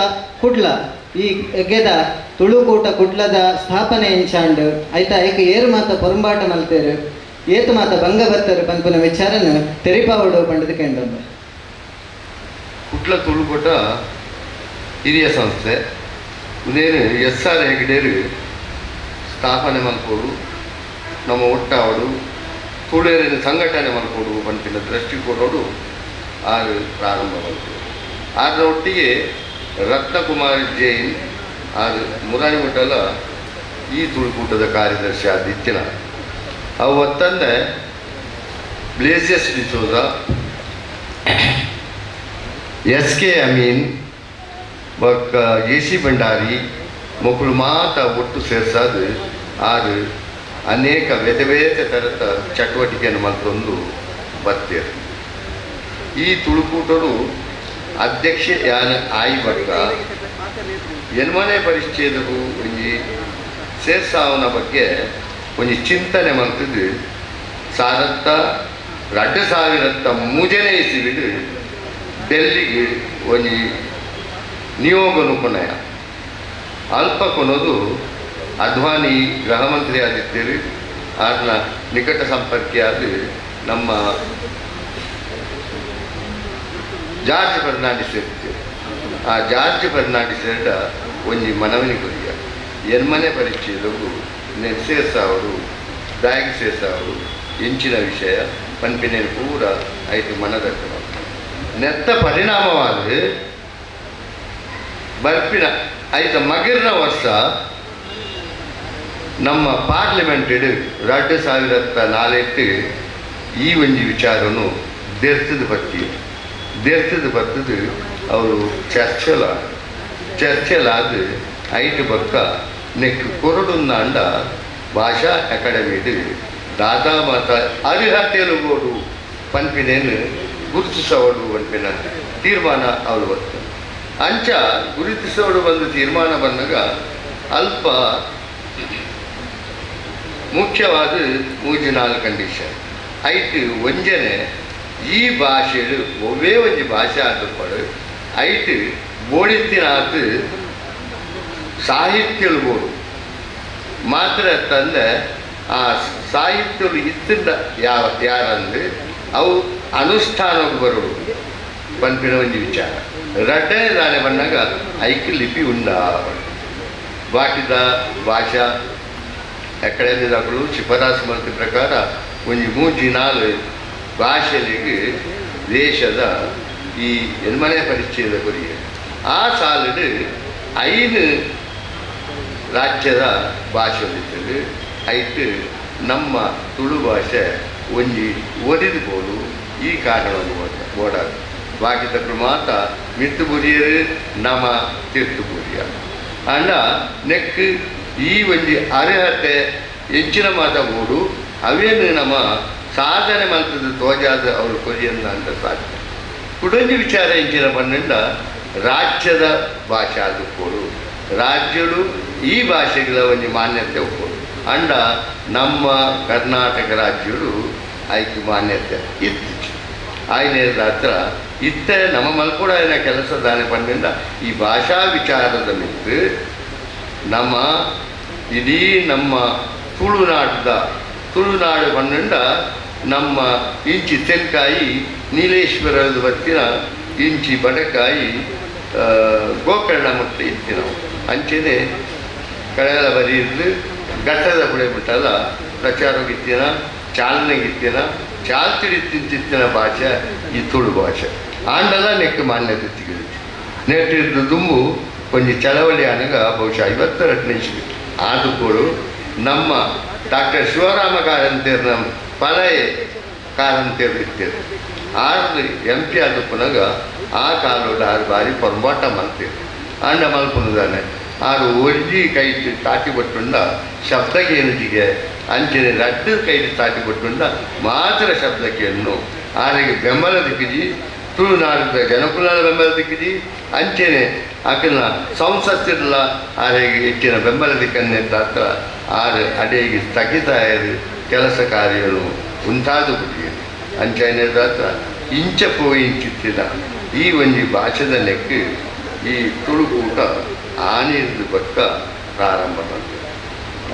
ಕುಡ್ಲ ಈ ಎಗ್ಗೆದ ತುಳು ಕೂಟ ಕುಡ್ಲದ ಸ್ಥಾಪನೆ ಇಂಚಾಂಡ್ ಐತ ಐಕ ಏರು ಮಾತ ಪೊರಂಬಾಟ ಮಲ್ತೇರು ಏತು ಮಾತ ಭಂಗ ಬತ್ತರು ಪನ್ಪುನ ವಿಚಾರನ ತೆರಿಪಾವಡು ಪಂಡದ ಕೇಂದ್ರ. ಕುಡ್ಲ ತುಳುಕೂಟ ಹಿರಿಯ ಸಂಸ್ಥೆ ಉದೇನು ಎಸ್ ಆರ್ ಹೆಗ್ಡೇರು ಸ್ಥಾಪನೆ ಮಲ್ಪೋಡು ನಮ್ಮ ಒಟ್ಟಾವಡು ತುಳುವೇರಿನ ಸಂಘಟನೆ ಮಲ್ಪೋಡು ಪನ್ಪಿನ ದೃಷ್ಟಿಕೋನೋಡು ಆರು ಪ್ರಾರಂಭ ಮಲ್ಪೋಡು. ಆದ್ರ ಒಟ್ಟಿಗೆ ರತ್ನಕುಮಾರ್ ಜೈನ್ ಆರು ಮುರಾನಿ ಮಠಲ ಈ ತುಳುಕೂಟದ ಕಾರ್ಯದರ್ಶಿ ಆದಿತ್ಯನ ಅವು ಒತ್ತಂದೆ Blasius D'Souza, S K Amin ಬೊಕ್ಕ ಎ ಸಿ ಭಂಡಾರಿ ಮೊಕುಲು ಮಾತ ಒಟ್ಟು ಸೇರ್ಸಾದು ಆರು ಅನೇಕ ಬೇತೆ ಬೇತೆ ಥರದ ಚಟುವಟಿಕೆಯನ್ನು ಮಲ್ತೊಂದು ಬತ್ತೇರು. ಈ ತುಳುಕೂಟಡು ಅಧ್ಯಕ್ಷೆ ಯಾನ ಆಯಿ ಬಕ್ಕ ಎನ್ಮನೆ ಪರಿಚ್ಛೇದವು ಒಂಜಿ ಸೇರ್ಸಾವನ ಬಗ್ಗೆ ಒಂಜಿ ಚಿಂತನೆ ಮಲ್ತದ್ದು ಸಾರತ್ತ 2003ನೇ ಇಸಿವಿಡು ಡೆಲ್ಲಿಗೆ ಒಂಜಿ ನಿಯೋಗನು ಕೊನೆಯ ಅಲ್ಪ ಕೊನೋದು ಅದ್ವಾನಿ ಗೃಹ ಮಂತ್ರಿ ಆಗಿದ್ದೀರಿ ಆರ್ನ ನಿಕಟ ಸಂಪರ್ಕಿಯಾದ ನಮ್ಮ ಜಾರ್ಜ್ ಫರ್ನಾಂಡಿಸ್ ಇರ್ತೀವಿ. ಆ ಜಾರ್ಜ್ ಫರ್ನಾಂಡಿಸ್ ಒಂಜಿ ಮನವಿನಿ ಕೊರಿಯ ಎನ್ಮನೆ ಪರಿಚಯದವು ನೆಸೇರ್ಸಾವರು ದಾಯಕ ಸೇರ್ಸಾವಡು ಇಂಚಿನ ವಿಷಯ ಪನ್ಪಿನ ಪೂರ ಐತು ಮನದಟ್ಟು ನೆತ್ತ ಪರಿಣಾಮವಾದ ಬರ್ಪಿನ ಐತ ಮಗಿರ್ನ ವರ್ಷ ನಮ್ಮ ಪಾರ್ಲಿಮೆಂಟ್ 2004 ಈ ಒಂಜಿ ವಿಚಾರನು ದೇರ್ತದ ಬತ್ತಿ ದೇರ್ತದ ಬರ್ತದ ಅವರು ಚರ್ಚೆಲಾದ ಐಟು ಬಕ್ಕ ನೆಕ್ ಕೊರಡುಂದಾಂಡ ಭಾಷಾ ಅಕಾಡೆಮಿಡು ದಾದಾ ಮಾತ ಅರ್ಹತೆಲುಗೋಡು ಪನ್ಪಿನೇನು ಗುರುತಿಸವಡು ಪನ್ಪಿನ ತೀರ್ಮಾನ ಅವರು ಬರ್ತಾರೆ. ಅಂಚ ಗುರುತಿಸವಡು ಬಂದು ತೀರ್ಮಾನ ಬಂದಾಗ ಅಲ್ಪ ಮುಖ್ಯವಾದ ಮೂಜಿ ನಾಲ್ಕು ಕಂಡೀಷನ್ ಐಟು ಒಂಜನೆ ಈ ಭಾಷೆಡು ಒವ್ವೇ ಒಂಜಿ ಭಾಷೆ ಆದಪಡು ಐಟು ಬೋಡಿತ್ತಿನಾತು ಸಾಹಿತ್ಯಲು ಮಾತ್ರ ತಂದೆ ಆ ಸಾಹಿತ್ಯಲು ಇತ್ತಿಂದ ಯಾರಂದು ಅವು ಅನುಷ್ಠಾನಕ್ಕೆ ಬರೋದು ಪನ್ಪಿನ ಒಂಜಿ ವಿಚಾರ. ರಡ್ಡನೇ ದಾನೆ ಬಂದಾಗ ಐಕ್ ಲಿಪಿ ಉಂಡ ಬಾಕಿದ ಭಾಷಾ ಅಕಾಡೆಮಿದಾಗಲು ಶಿಫಾರಸು ಮಂತ್ರಿ ಪ್ರಕಾರ ಒಂಜಿ ಮೂಜಿ ನಾಲು ಭಾಷೆಲಿಗೆ ದೇಶದ ಈ ಎನ್ಮನೆ ಪರಿಚಯದ ಕೊರಿಯೆ ಆ ಸಾಲಿಡು 5 ರಾಜ್ಯದ ಭಾಷೆಗಳಿರ್ತದೆ. ಐಟು ನಮ್ಮ ತುಳು ಭಾಷೆ ಒಂಜಿ ಒರಿದು ಬೋಡು ಈ ಕಾರಣವನ್ನು ಓಡಾಡು ಬಾಕಿತಕ್ಕಳು ಮಾತ ಮಿತ್ತು ಬುರಿಯರು ನಮ ತೀರ್ತು ಬುರಿಯ ಅಂಡ ನೆಕ್ ಈ ಒಂಜಿ ಅರ್ಹತೆ ಹೆಚ್ಚಿನ ಮಾತ ಬೋಡು ಅವೇನು ನಮ್ಮ ಸಾಧನೆ ಮಂತದ ತೋಜಾದ ಅವರು ಕೊರಿಯನ್ನ ಅಂತ ಸಾಧ್ಯ. ಕುಡೊಂಜಿ ವಿಚಾರ ಎಂಚಿನ ಪನ್ನಂಡ ರಾಜ್ಯದ ಭಾಷೆ ಆದುಕೋಡು ರಾಜ್ಯಡು ಈ ಭಾಷೆಗಳ ಒಂಜಿ ಮಾನ್ಯತೆ ಒಪ್ಪೋಡು ಅಂಡ ನಮ್ಮ ಕರ್ನಾಟಕ ರಾಜ್ಯಡು ಐಕ್ ಮಾನ್ಯತೆ ಇತ್ತು ಆಯ್ನೇದ ಹತ್ರ ಇತ್ತ ನಮ್ಮ ಮಲ್ಕೊಡ ಏನ ಕೆಲಸ ದಾನೆ ಪನ್ನಿಂದ ಈ ಭಾಷಾ ವಿಚಾರದ ಮಿತ್ತು ನಮ್ಮ ಇಡೀ ನಮ್ಮ ತುಳುನಾಡು ಪನ್ನಂಡ ನಮ್ಮ ಇಂಚಿ ತೆನ್ಕಾಯಿ ನೀಲೇಶ್ವರದ ಬತ್ತಿನ ಇಂಚಿ ಬಡಕಾಯಿ ಗೋಕರ್ಣ ಮುಟ್ಟ ಇತ್ತಿ ನಾವು ಅಂಚೆನೆ ಕಳೆದ ಬರೀದು ಘಟ್ಟದ ಪುಡೆ ಬಿಟ್ಟಲ್ಲ ಪ್ರಚಾರಗಿತ್ತಿನ ಚಾಲನೆಗಿತ್ತಿನ ಚಾಲ್ತಿಡಿತ್ತಿನ ಭಾಷೆ ಈ ತುಳು ಭಾಷೆ ಆಂಡಲ ನೆಕ್ ಮಾನ್ಯತೆ ತಿಗಿದಿತ್ತು ನೆಟ್ಟಿದ್ದು ದುಂಬು ಒಂಜಿ ಚಳವಳಿ ಅನಗ ಬಹುಶಃ 52 ಇಸ್ವಿ ಆದುಕೋಡು ನಮ್ಮ ಡಾಕ್ಟರ್ ಶಿವರಾಮ ಕಾರಂತೇರ್ನ ಪಲಯೆ ಕಾರಂತೇರು ಇತ್ತೇರು ಆರು ಎಂ ಪಿ ಆದ ಪುನಗ ಆ ಕಾಲೋಡು ಆರು ಬಾರಿ ಪೊಂಬಾಟ ಮಲ್ತೇರು ಆಂಡ ಮಲ್ಪುನದಾನೆ ಆರು ಒರ್ಜಿ ಕೈಟ್ ತಾಟಿ ಕೊಟ್ಟುಂಡ ಶಬ್ದಕ್ಕೆ ಅಂಚನೆ ರಡ್ಡು ಕೈಟ್ ತಾಟಿ ಕೊಟ್ಟುಂಡ ಮಾತ್ರ ಶಬ್ದಕ್ಕೆ ಆರಿಗೆ ಬೆಂಬಲ ದಿಕ್ಕಿಜಿ ತುಳುನಾಡಿದ ಜನಕುಲದ ಬೆಂಬಲ ದಿಕ್ಕಿಜಿ ಅಂಚನೆ ಆಕಿನ ಸಂಸತ್ತಿರಲ್ಲ ಆರಿಗೆ ಹೆಚ್ಚಿನ ಬೆಂಬಲ ದಿಕ್ಕನ್ನೇ ತಾತ್ರ ಆರು ಅಡೆಗೆ ಸ್ಥಗಿತ ಕೆಲಸ ಕಾರ್ಯಗಳು ಉಂಟಾದ ಬಿಟ್ಟಿದೆ ಅಂಚನೆ ತಾತ್ರ ಇಂಚ ಪೋಯಿ ಇಂಚಿತ್ತಿನ ಈ ಒಂಜಿ ಭಾಷೆದ ನೆಕ್ ಈ ತುಳುಕೂಟ ಆನಿರ್ದು ಬಕ್ಕ ಪ್ರಾರಂಭ ಬಂತು.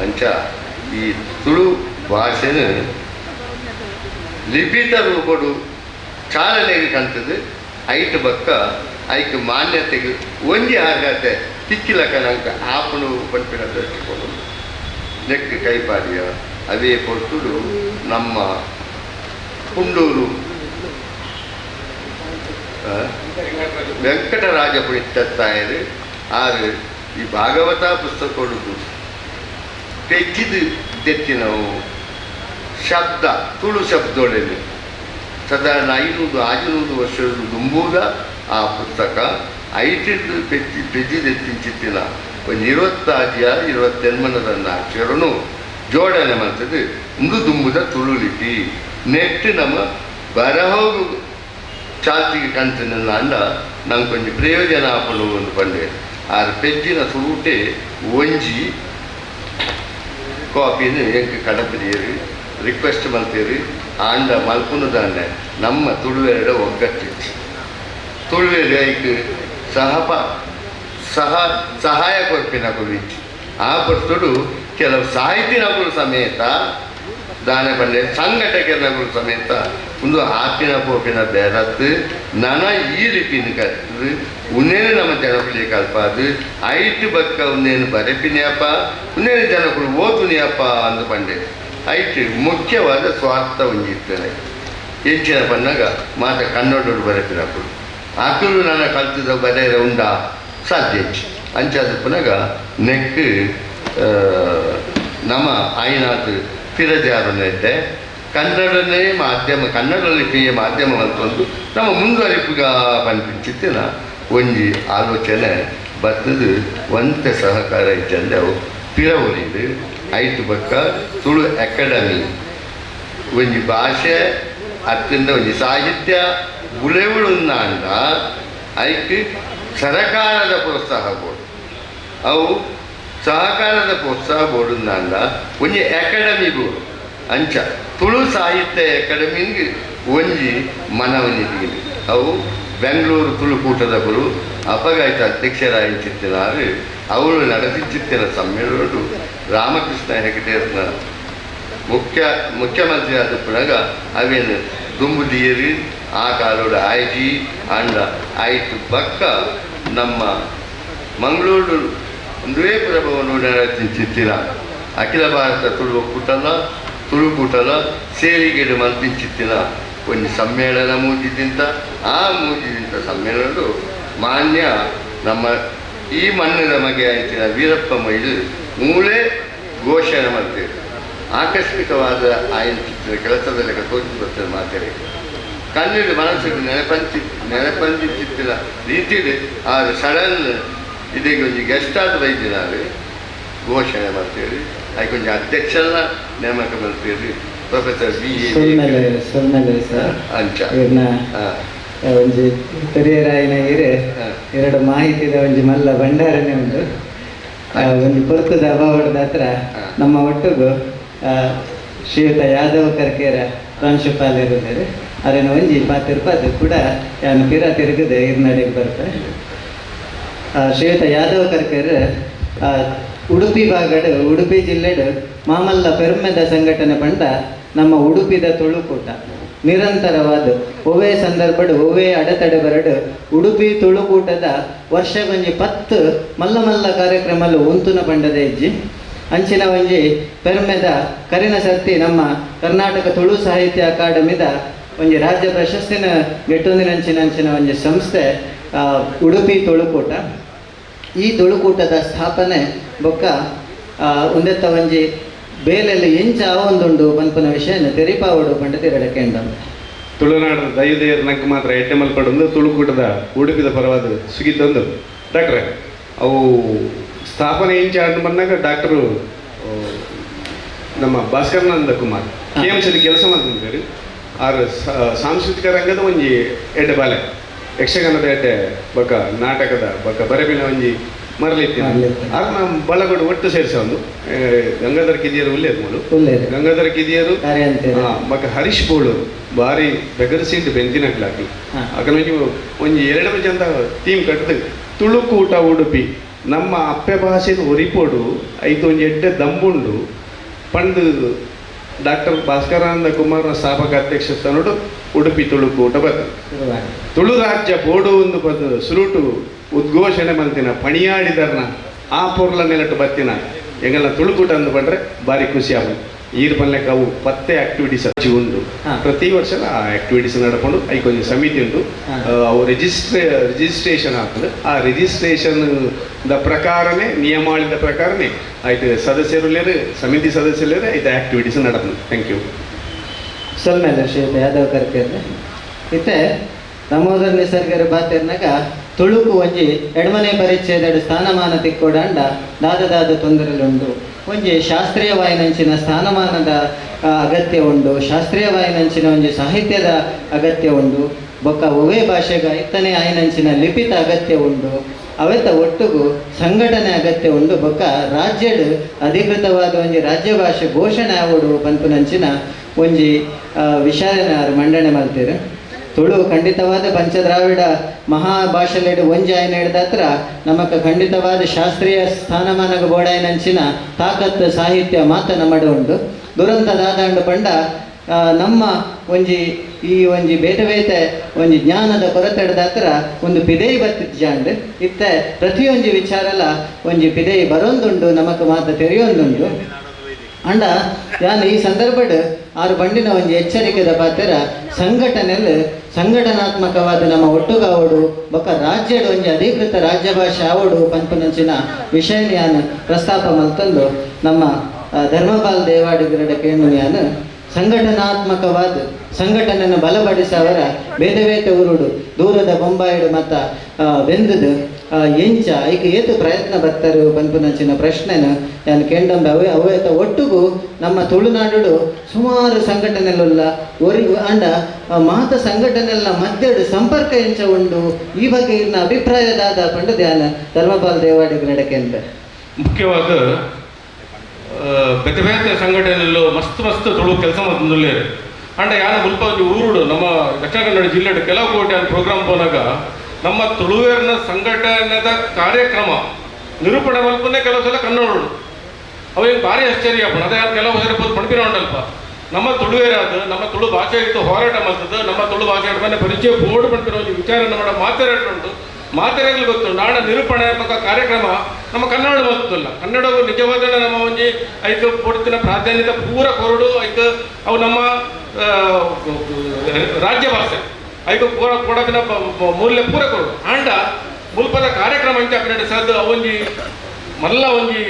ಅಂಚ ಈ ತುಳು ಭಾಷೆನ ಲಿಪಿತ ರೂಪಡು ಚಾಲನೆಗೆ ಕಾಣ್ತದೆ ಐಟ್ ಬಕ್ಕ ಐಕ್ ಮಾನ್ಯತೆಗೆ ಒಂಜಿ ಅರ್ಹತೆ ತಿಕ್ಕಿಲಕ ನಂಗೆ ಆಪಣು ಪಂಪಿನ ದೃಷ್ಟಿಕೋನ ನೆಕ್ ಕೈಪಾಡಿಯ ಅವೇ ಪೊರ್ತುಡು ನಮ್ಮ ಪುಂಡೂರು ವೆಂಕಟರಾಜ ಪುಣಿತ್ತಾಯರು ಆರು ಈ ಭಾಗವತ ಪುಸ್ತಕೊಡುದು ಪೆಜ್ಜಿದು ದೆತ್ತಿನವು ಶಬ್ದ ತುಳು ಶಬ್ದೊಳನೆ ಸಾಧಾರಣ 500 600 ವರ್ಷದ ದುಂಬುದ ಆ ಪುಸ್ತಕ ಐಟಿದ್ದು ಪೆಜ್ಜಿ ಪೆಜ್ಜಿದೆತ್ತಿಂಚಿತ್ತಿನ ಒಂದು 26 28 ಅಕ್ಷರನು ಜೋಡಣೆ ಮಾಡ್ತದೆ ಇಂದು ದುಂಬುದ ತುಳು ಲಿಪಿ ನೆಟ್ಟು ನಮ್ಮ ಬರಹೋಗು ಚಾಲ್ತಿಗೆ ಕಾಣ್ತೇನೆ ಅಂಡ ನಂಗೆ ಕೊಂಚ ಪ್ರಯೋಜನ ಆಪಣು ಒಂದು ಪಂಡೆ ಆರು ಪೆಜ್ಜಿನ ಸುರುಟೆ ಒಂಜಿ ಕಾಪಿನ ಎಂಕ್ ಕಡಪದಿಯರು ರಿಕ್ವೆಸ್ಟ್ ಮಲ್ತೇರಿ ಆಂಡ ಮಲ್ಪುನದಾನೆ ನಮ್ಮ ತುಳುವೆರಡ ಒಗ್ಗಟ್ಟಿತ್ತು ತುಳುವೆರು ಐಕ್ ಸಹಾಯ ಕೊರ್ಪಿನ ಕೊವಿಚ್ಚಿ ಆ ಪೊರ್ತುಡು ಕೆಲವು ಸಾಹಿತಿನಗಳು ಸಮೇತ ದಾನ ಪಂಡೆ ಸಂಘಟಕನಗಳು ಸಮೇತ ಒಂದು ಆಪಿನ ಪೋಪಿನ ಬೇರತ್ತು ನನ ಈ ಲಿಪಿನ ಕರ್ತದು ಉನ್ನೇನು ನಮ್ಮ ಜನಕುಲಿಗೆ ಕಲ್ಪಾದು ಐಟು ಬಕ್ಕ ಉನ್ನೇನು ಬರೆಪಿನಿಯಪ್ಪ ಉನ್ನೇನು ಜನಕುಲು ಓದುನಿಯಪ್ಪ ಅಂದು ಪಂಡೆ. ಐಟ್ ಮುಖ್ಯವಾದ ಸ್ವಾರ್ಥ ಒಂಜಿತ್ತನೆ ಎಂಚಿನ ಪನ್ನಗ ಮಾತ ಕನ್ನಡೋಡು ಬರೆಪಿನಕುಲು ಆಕುಲು ನನ್ನ ಕಲ್ತದ ಬರೆಯರ ಉಂಡ ಸಾಧ್ಯ ಅಂಚಾದ ಪುನಗ ನೆಕ್ ನಮ್ಮ ಆಯಿನಾಥ್ ಪಿರಜಾರನೆಡ್ಡೆ ಕನ್ನಡನೇ ಮಾಧ್ಯಮ ಕನ್ನಡ ಲಿಪಿಯ ಮಾಧ್ಯಮ ಅಂತೊಂದು ನಮ್ಮ ಮುಂದುವರಿಪುಗ ಪನ್ಪಿಂಚಿತ್ತಿನ ಒಂಜಿ ಆಲೋಚನೆ ಬತ್ತದು ಒಂತೆ ಸಹಕಾರ ಇಜ್ಜಂದೆ ಅವು ಪಿರ ಒರಿದು ಐತು ಬಕ್ಕ ತುಳು ಅಕಾಡೆಮಿ ಒಂಜಿ ಭಾಷೆ ಅತ್ತಿಂದ ಒಂಜಿ ಸಾಹಿತ್ಯ ಬುಲೆವುಳುಂದಾಂಡ ಐಕ್ ಸರಕಾರದ ಪ್ರೋತ್ಸಾಹ ಬೋಡು ಅವು ಸಹಕಾರದ ಪ್ರೋತ್ಸಾಹ ಬೋಡುಂದಾಂಡ ಒಂಜಿ ಅಕಾಡೆಮಿ ಬೋಡು ಅಂಚ ತುಳು ಸಾಹಿತ್ಯ ಅಕಾಡೆಮಿಗೆ ಒಂಜಿ ಮನವೊಂಜಿ ಅವು ಬೆಂಗಳೂರು ತುಳುಕೂಟದವರು ಅಪಗಾಯ್ತ ಅಧ್ಯಕ್ಷರಾಯಿಂಚಿತ್ತಿನಾರು ಅವಳು ನಡೆಸಿಚ್ಚಿತ್ತಿನ ಸಮ್ಮೇಳನಡು ರಾಮಕೃಷ್ಣ ಹೆಗಡೆಯರ್ನ ಮುಖ್ಯಮಂತ್ರಿ ಆದ ಪುನಗ ಅವೇನು ದುಂಬುದಿಯರು ಆ ಕಾಲೋಡು ಆಯ್ಜಿ ಅಂಡ ಆಯ್ತು ಬಕ್ಕ ನಮ್ಮ ಮಂಗಳೂರು ಒಂದುವೇ ಪ್ರಭಾವವನ್ನು ನಡೆಸಿಚ್ಚಿತ್ತಿನ ಅಖಿಲ ಭಾರತ ತುಳು ಒಕ್ಕೂಟಲ ತುಳುಕೂಟಲ ಸೇರಿಗೆಡು ಮಂತಿಂಚಿತ್ತಿನ ಒಂದು ಸಮ್ಮೇಳನ ಮೂಜಿದಿಂತ ಆ ಮೂಜಿದಿಂತ ಸಮ್ಮೇಳನಡು ಮಾನ್ಯ ನಮ್ಮ ಈ ಮಣ್ಣಿನ ಮಗೆ ಆಯ್ತಿನ ವೀರಪ್ಪ ಮೊಯ್ಲಿ ಮೂಲೆ ಘೋಷಣೆ ಮಾಡ್ತೇವೆ. ಆಕಸ್ಮಿಕವಾದ ಆಯ್ತಿನ ಕೆಲಸದ ಲೆಕ್ಕ ತೋಚಿ ಬರ್ತದೆ ಮಾತೇಳಿ ಕಣ್ಣಿಡು ಮನಸ್ಸಿಗೆ ನೆನಪಂಚಿತ್ತಿನ ರೀತಿಲಿ ಆ ಸಡನ್ ಇದೀಗ ಒಂಜಿ ಗೆಸ್ಟ್ ಆದ ವೈದ್ಯನಾರು ಘೋಷಣೆ ಮಾಡ್ತೇವೆ. ಅದಕ್ಕೆ ಒಂಜಿ ಅಧ್ಯಕ್ಷನ ನೇಮಕ ಮಾಡ್ತೇವೆ professor B A ಸೊಲ್ಮೆಲೆ sir ಅಂಚ ಇರ್ನ ಒಂಜಿ ಪೆರಿಯರಾಯಿನ ಇರೆ ಎರಡು ಮಾಹಿತಿದ ಒಂಜಿ ಮಲ್ಲ ಭಂಡಾರನೆ ಉಂಟು. ಒಂಜಿ ಪೊರ್ತುದ ಅಭಾವದ ಹತ್ರ ನಮ್ಮ ಒಟ್ಟುಗು ಶ್ರೀಯುತ ಯಾದವ್ ಕರ್ಕೇರ ಪ್ರಾಂಶುಪಾಲರಿದ್ದಾರೆ. ಅದನ್ನು ಒಂಜಿ ಪಾತಿರ್ಪಾದ ಕೂಡ ಯಾನು ಪಿರ ತಿರುಗದೆ ಇರ್ನಡೆಗೆ ಬರ್ತಾರೆ. ಶ್ರೀಯುತ ಯಾದವ್ ಕರ್ಕೇರ ಉಡುಪಿ ಭಾಗಡು ಉಡುಪಿ ಜಿಲ್ಲೆಡು ಮಾಮಲ್ಲ ಪೆರ್ಮೆದ ಸಂಘಟನೆ ಪಂಡ ನಮ್ಮ ಉಡುಪಿದ ತುಳುಕೂಟ ನಿರಂತರವಾದ ಒವೇ ಸಂದರ್ಭಡು ಒವೇ ಅಡೆತಡೆ ಬರಡು ಉಡುಪಿ ತುಳುಕೂಟದ ವರ್ಷಗೊಂಜಿ 10 ಮಲ್ಲ ಮಲ್ಲ ಕಾರ್ಯಕ್ರಮಲು ಉಂತುನ ಪಂಡದ ಇಜ್ಜಿ ಅಂಚಿನ ಒಂಜಿ ಪೆರ್ಮೆದ ಕರಿನ ಸರ್ತಿ ನಮ್ಮ ಕರ್ನಾಟಕ ತುಳು ಸಾಹಿತ್ಯ ಅಕಾಡೆಮಿದ ಒಂಜಿ ರಾಜ್ಯ ಪ್ರಶಸ್ತಿನ ಗೆಟ್ಟೊಂದಿನ ಅಂಚಿನ ಅಂಚಿನ ಒಂಜಿ ಸಂಸ್ಥೆ ಉಡುಪಿ ತುಳುಕೂಟ. ಈ ತುಳುಕೂಟದ ಸ್ಥಾಪನೆ ಬೊಕ್ಕ ಒಂದೆತ್ತ ಒಂಜಿ ಬೇಲೆಲ್ಲಿ ಎಂಚ ಆವೊಂದುಂಡು ಪನ್ಪುನ ವಿಷಯನ ತೆರಿಪಾವಡು ಪಂಡ ತಿರಡಕೆಂಡ ತುಳುನಾಡದ ದೈವದೇವರ ನಂಗೆ ಮಾತ್ರ ಎಡ್ಡೆ ಮಲ್ಪಡೊಂದು ತುಳುಕೂಟದ ಉಡುಪಿದ ಪರವಾದ ಸುಗಿತೊಂದು ಡಾಕ್ಟ್ರೆ ಅವು ಸ್ಥಾಪನೆ ಇಂಚ ಆಡ್ ಬಂದಾಗ ಡಾಕ್ಟರು ನಮ್ಮ ಭಾಸ್ಕರನಂದ ಕುಮಾರ್ ಕೆ ಎಂ ಸಿಲಿ ಕೆಲಸ ಮಾಡ್ತಿದ್ದಾರೆ. ಆರು ಸಾಂಸ್ಕೃತಿಕ ರಂಗದ ಒಂಜಿ ಎಡ್ಡೆ ಬಾಲೆ ಯಕ್ಷಗಾನದ ಎಡ್ಡೆ ಬೊಕ್ಕ ನಾಟಕದ ಬೊಕ್ಕ ಬರೆಪಿನ ಒಂಜಿ ಮರಲಿತ್ತಿ ಆರು ನಮ್ಮ ಬಳಗಡು ಒಟ್ಟು ಸೇರಿಸ ಒಂದು ಗಂಗಾಧರ ಕಿದಿಯರು ಉಲ್ಲೇರು ಮೂಲು ಗಂಗಾಧರ ಕಿದಿಯರು ಬೊಕ್ಕ ಹರೀಶ್ ಬೋಳೂರು ಬಾರಿ ಬೆಗರ್ಸಿಂಟ್ ಬೆಂತಿನಕ್ಲಾಕಿ ಅಕನ ಒಂಜಿ 2 ಬಜೆ ಅಂತ ಟೀಮ್ ಕಟ್ಟದು ತುಳುಕೂಟ ಉಡುಪಿ ನಮ್ಮ ಅಪ್ಪೆ ಭಾಷೆದ ಒರಿಪೋಡು ಐದು ಒಂಜಿ ಎಡ್ಡೆ ದಂಬುಂಡು ಪಂಡು ಡಾಕ್ಟರ್ ಭಾಸ್ಕರಾನಂದ ಕುಮಾರ್ನ ಸ್ಥಾಪಕ ಅಧ್ಯಕ್ಷ ಸ್ಥಾನೋಡು ಉಡುಪಿ ತುಳುಕೂಟ ಬರ್ತದೆ. ತುಳು ರಾಜ್ಯ ಬೋಡು ಒಂದು ಪದ ಸುರುಟು ಉದ್ಘೋಷಣೆ ಮಲ್ತಿನ ಪಣಿಯಾಡಿದರ್ನ ಆ ಪೊರ್ಲ ನೆಲಟು ಬತ್ತಿನ ಎಂಗೆಲ್ಲ ತುಳುಕೂಟ ಅಂದು ಬಂದರೆ ಭಾರಿ ಖುಷಿ ಆಗ ಈರ್ ಪನ್ಲೆಕ್ಕ ಅವು ಪತ್ತೆ ಆಕ್ಟಿವಿಟೀಸ್ ಅಚ್ಚಿ ಉಂಟು. ಪ್ರತಿ ವರ್ಷ ಆ ಆಕ್ಟಿವಿಟೀಸ್ ನಡ್ಕೊಂಡು ಐಕೊಂಜಿ ಸಮಿತಿ ಉಂಟು ಅವು ರಿಜಿಸ್ಟ್ರೇಷನ್ ಆಗ್ತದೆ. ಆ ರಿಜಿಸ್ಟ್ರೇಷನ್ the ಪ್ರಕಾರನೇ ನಿಯಮಾವಳಿದ ಪ್ರಕಾರನೇ ಆಯ್ತು ಸದಸ್ಯರು ಸಮಿತಿ ಸದಸ್ಯರು ಆಯ್ತು ಆಕ್ಟಿವಿಟೀಸ್ ನಡಪುಂಡು. Thank you. ಸೊಲ್ಮೆಲ್ಲ ಶ್ರೀಯುತ ಯಾದವ್ ಕರ್ಕೇರ್ರೆ. ಇತ್ತೆ ದಾಮೋದರ ನಿಸರ್ಗರ ಬಾತೆರ್ನಾಗ ತುಳುಕು ಒಂಜಿ ಎಡ್ಮನೆ ಪರಿಚ್ಛೇದಡು ಸ್ಥಾನಮಾನ ತಿಕ್ಕೋಡಾಂಡ ದಾದ ದಾದ ತೊಂದರೆಲುಂಡು. ಒಂಜಿ ಶಾಸ್ತ್ರೀಯ ವಾಯಿನಂಚಿನ ಸ್ಥಾನಮಾನದ ಅಗತ್ಯ ಉಂಡು, ಶಾಸ್ತ್ರೀಯ ವಾಯಿನಂಚಿನ ಒಂಜಿ ಸಾಹಿತ್ಯದ ಅಗತ್ಯ ಉಂಡು, ಬೊಕ್ಕ ಒವೇ ಭಾಷೆಗ ಇತ್ತನೆ ಆಯಿನಂಚಿನ ಲಿಪಿತ ಅಗತ್ಯ ಉಂಡು, ಅವೆತ ಒಟ್ಟುಗು ಸಂಘಟನೆ ಅಗತ್ಯ ಉಂಡು, ಬೊಕ್ಕ ರಾಜ್ಯಡ್ ಅಧಿಕೃತವಾದ ಒಂಜಿ ರಾಜ್ಯ ಭಾಷೆ ಘೋಷಣೆ ಆವಡು ಪನ್ಪುನಂಚಿನ ಒಂಜಿ ವಿಚಾರನ ಮಂಡನೆ ಮಲ್ತೇರು. ತುಳು ಖಂಡಿತವಾದ ಪಂಚದ್ರಾವಿಡ ಮಹಾಭಾಷೆಲೆಡು ಒಂಜಿ ಆಯ್ನ ಹಿಡ್ದಾತ್ರ ನಮಕ ಖಂಡಿತವಾದ ಶಾಸ್ತ್ರೀಯ ಸ್ಥಾನಮಾನಗ ಬೋಡಾಯಿನಂಚಿನ ತಾಕತ್ತು ಸಾಹಿತ್ಯ ಮಾತ ನಮ್ಮಡ ಉಂಡು. ದುರಂತ ದಾದಾಂಡು ಪಂಡ ನಮ್ಮ ಒಂಜಿ ಈ ಒಂಜಿ ಬೇತೆ ಬೇತೆ ಒಂಜಿ ಜ್ಞಾನದ ಕೊರತೆ ಹಿಡ್ದಾತ್ರ ಒಂದು ಪಿದೆಯಿ ಬತ್ತಿಜ್ಜಾಂಡ್ ಇತ್ತೆ ಪ್ರತಿಯೊಂಜಿ ವಿಚಾರಲ ಒಂಜಿ ಪಿದೆಯಿ ಬರೋಂದುಂಡು, ನಮಕ್ ಮಾತ ತೆರೆಯೊಂದುಂಡು. ಅಂಡ ಯಾನ್ ಈ ಸಂದರ್ಭಡ್ ಆರು ಬಂಡಿನ ಒಂಜಿ ಎಚ್ಚರಿಕೆದ ಪಾತ್ರ ಸಂಘಟನೆಲ್ ಸಂಘಟನಾತ್ಮಕವಾದ ನಮ್ಮ ಒಟ್ಟುಗಾವಡು ಬೊಕ್ಕ ರಾಜ್ಯಡ್ ಒಂಜಿ ಅಧಿಕೃತ ರಾಜ್ಯ ಭಾಷೆ ಆವಡು ಪನ್ಪುನಂಚಿನ ವಿಷಯ ಯಾನ್ ಪ್ರಸ್ತಾಪ ಮಲ್ತಂದು ನಮ್ಮ ಧರ್ಮಪಾಲ್ ದೇವಾಡಿಗರಡ ಕೇಂದ್ರ ಯಾನ್ ಸಂಘಟನಾತ್ಮಕವಾದ ಸಂಘಟನೆಯನ್ನು ಬಲಪಡಿಸವರ ಬೇತೆ ಬೇತೆ ಊರುಡು ದೂರದ ಬೊಂಬಾಯಿಡು ಮತ್ತ ಬೆಂದದು ಎಂಚ ಐಕ್ ಏತು ಪ್ರಯತ್ನ ಬರ್ತಾರೆ ಪನ್ಪುನಂಚಿನ ಪ್ರಶ್ನೆನ ಯಾನ್ ಕೇಂಡಂಬೆ ಅವೇ ಅವೇತ ಒಟ್ಟುಗು ನಮ್ಮ ತುಳುನಾಡು ಸುಮಾರು ಸಂಘಟನೆಲುಲ್ಲ ಒರಿ ಅಂಡ ಮಾತ ಸಂಘಟನೆಲ್ಲ ಮಧ್ಯಡು ಸಂಪರ್ಕ ಎಂಚ ಉಂಡು ಈ ಬಗ್ಗೆ ಇರ್ನ ಅಭಿಪ್ರಾಯ ದಾದ ಪಂಡ ಧ್ಯಾನ ಧರ್ಮಪಾಲ್ ದೇವಾಡಿಗರಡ ಕೇಂದ್ರ. ಮುಖ್ಯವಾದ ಬೇತೆ ಬೇತೆ ಸಂಘಟನೆಯಲ್ಲೂ ಮಸ್ತ್ ಮಸ್ತ್ ತುಳು ಕೆಲಸ ಮತ್ತೊಂದುಲ್ಲೇರು ಅಂಡ ಯಾನ ಮುಲ್ಪ ಒಂಜಿ ಊರುಡು ನಮ್ಮ ದಕ್ಷಿಣ ಕನ್ನಡ ಜಿಲ್ಲೆಡ್ ಕೆಲವು ಕೋಟಿ ಪ್ರೋಗ್ರಾಮ್ ಪೋನಾಗ ನಮ್ಮ ತುಳುವೇರ್ನ ಸಂಘಟನೆದ ಕಾರ್ಯಕ್ರಮ ನಿರೂಪಣೆ ಮಲ್ಪನೆ ಕೆಲವು ಸಲ ಕನ್ನಡ ಅವೇನು ಭಾರಿ ಆಶ್ಚರ್ಯ ಅಪ್ಪಣ ಅದೇ ಕೆಲವು ಸಲ ಪಣಪಿನ ಉಂಟಲ್ಪ ನಮ್ಮ ತುಳುವೇರಾದ ನಮ್ಮ ತುಳು ಭಾಷೆ ಇತ್ತು ಹೋರಾಟ ಮಾಡ್ತದೆ ನಮ್ಮ ತುಳು ಭಾಷೆ ಮೇಲೆ ಪರಿಚಯ ಬೋರ್ಡ್ ಪಣ್ಪಿನ ಒಂಜಿ ವಿಚಾರ ನಮ್ಮ ಮಾತಾಡೋಂಟು ಮಾತಾಡಲು ಗೊತ್ತು ನಾಡ ನಿರೂಪಣೆ ಪಕ್ಕ ಕಾರ್ಯಕ್ರಮ ನಮ್ಮ ಕನ್ನಡ ಮತ್ತಲ್ಲ ಕನ್ನಡವು ನಿಜವಾದ ನಮ್ಮ ಒಂಜಿ ಐಕ್ ಕೊಡ್ತಿನ ಪ್ರಾಧಾನ್ಯತೆ ಪೂರ ಕೊರಡು ಐಕ್ ಅವು ನಮ್ಮ ರಾಜ್ಯ ಭಾಷೆ ಐಕ್ ಪೂರ ಕೊಡಪಿನ ಮೂಲ್ಯ ಪೂರ ಕೊರಡು ಆಂಡ ಮುಲ್ಪದ ಕಾರ್ಯಕ್ರಮ ಇಂಚ ಸದ್ ಅವೊಂಜಿ ಮಲ್ಲ ಒಂಜಿ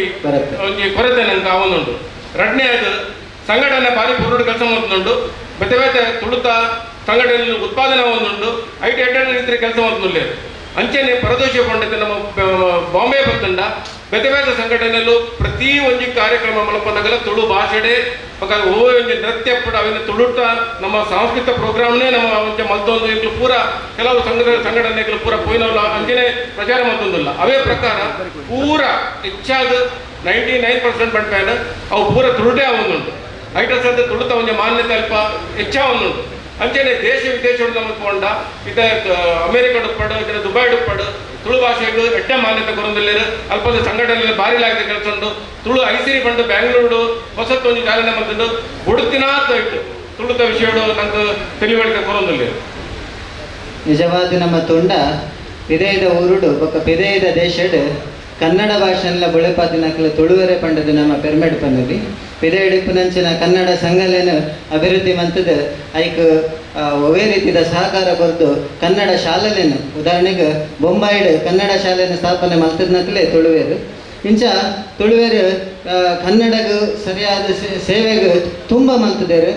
ಒಂಜಿ ಕೊರತೆ ನಂಗೆ ಅವನುಂಟು. ರಡ್ನೇ ಅದು ಸಂಘಟನೆ ಭಾರಿ ಪೂರ್ಣ ಕೆಲಸ ಮಾಡ್ತುಂಟು ಬೇತೆ ಬೇತೆ ತುಳುತ ಸಂಘಟನೆ ಉತ್ಪಾದನೆ ಒಂದುಂಟು IT ಎಡ್ಡೆ ರೀತಿಯ ಕೆಲಸ ಮಾಡ್ತುಂಡು ಅಂಚೆನೆ ಪರದೋಷ ಪಂಡಿತ ನಮ್ಮ ಬಾಂಬೆ ಬತ್ತಂಡ ಬೇತೆ ಬೇತೆ ಸಂಘಟನೆಯಲ್ಲೂ ಪ್ರತಿ ಒಂಜಿ ಕಾರ್ಯಕ್ರಮ ಮಲಪನಗಲ ತುಳು ಭಾಷೆಡೆ ಬೊಕ ಒಂಜಿ ನೃತ್ಯ ಪುಟ ಅವೆಲ್ಲ ತುಳುಟ ನಮ್ಮ ಸಾಂಸ್ಕೃತಿಕ ಪ್ರೋಗ್ರಾಮ್ನೇ ನಮ್ಮ ಒಂಜಿ ಮಲ್ತೊಂದು ಇಂಕ್ಲು ಪೂರ ಕೆಲವು ಸಂಘಟನೆಗಳು ಪೂರ ಪೋಯಿನವಲ್ಲ ಅಂಚೆನೆ ಪ್ರಚಾರ ಮಲ್ತೊಂದಿಲ್ಲ ಅವೇ ಪ್ರಕಾರ ಪೂರ ಹೆಚ್ಚಾದ 99% ಬಂಡ್ಪ್ಯಾನ್ ಅವು ಪೂರ ತುಳುಟೇ ಅವೊಂದುಂಟು ಐಟ ಸದ್ಯ ತುಳುತ ಒಂಜಿ ಮಾನ್ಯತೆ ಅಲ್ಪ ಹೆಚ್ಚ ಒಂದುಂಟು. ಅಂಚೆನೆ ದೇಶ ವಿದೇಶ ನಮಗೆ ಇತ್ತೆ ಅಮೇರಿಕ ಡುಪ್ಪಡು ಇತ್ತೆ ದುಬೈ ಡುಪ್ಪಡು ತುಳು ಭಾಷೆಗೆ ಎಡ್ಡೆ ಮಾನ್ಯತೆ ಕೊರೊಂದುಲ್ಲೆರ್ ಅಲ್ಪದ ಸಂಘಟನೆ ಭಾರಿ ಲಾಗಿದೆ ಕೆಲಸ ಉಂಟು ತುಳು ಐಸಿರಿ ಬಂಡು ಬ್ಯಾಂಗ್ಳೂರು ಹೊಸತ್ತು ಒಂಜಿ ಚಾಲನೆ ಮಲ್ತುಂಡು ಬುಡುತಿನಾತ್ ಇಟ್ಟು ತುಳುತ ವಿಷಯಡು ನಂಗೆ ತಿಳಿವಳಿಕೆ ಕೊರೊಂದುಲ್ಲೆರ್. ನಿಜವಾದ ನಮ್ಮ ತುಂಡ ಪಿದೈದ ಊರುಡು ಬೊಕ್ಕ ಪಿದೈದ ದೇಶಡ್ ಕನ್ನಡ ಭಾಷೆಲ್ಲ ಬುಳೆಪಾದಿನಕ್ಲು ತುಳುವೆರೆ ಪಂಡದು ನಮ್ಮ ಪೆರ್ಮೆಡ್ ಪನ್ನುಲಿ ಪಿದೈಡಿಪ್ಪುನಂಚಿನ ಕನ್ನಡ ಸಂಘಲೇನು ಅಭಿವೃದ್ಧಿ ಮಂತದ ಐಕ್ ಒವೇ ರೀತಿಯ ಸಹಕಾರ ಕೊರ್ದು ಕನ್ನಡ ಶಾಲೆಲೇನು ಉದಾಹರಣೆಗೆ ಬೊಂಬಾಯಿಡ್ ಕನ್ನಡ ಶಾಲೆಯನ್ನು ಸ್ಥಾಪನೆ ಮಲ್ತದನಕ್ಲೆ ತುಳುವೇರು ಇಂಚ ತುಳುವೇರು ಕನ್ನಡಗ ಸರಿಯಾದ ಸೇವೆಗೆ ತುಂಬ ಮಲ್ತದೇರು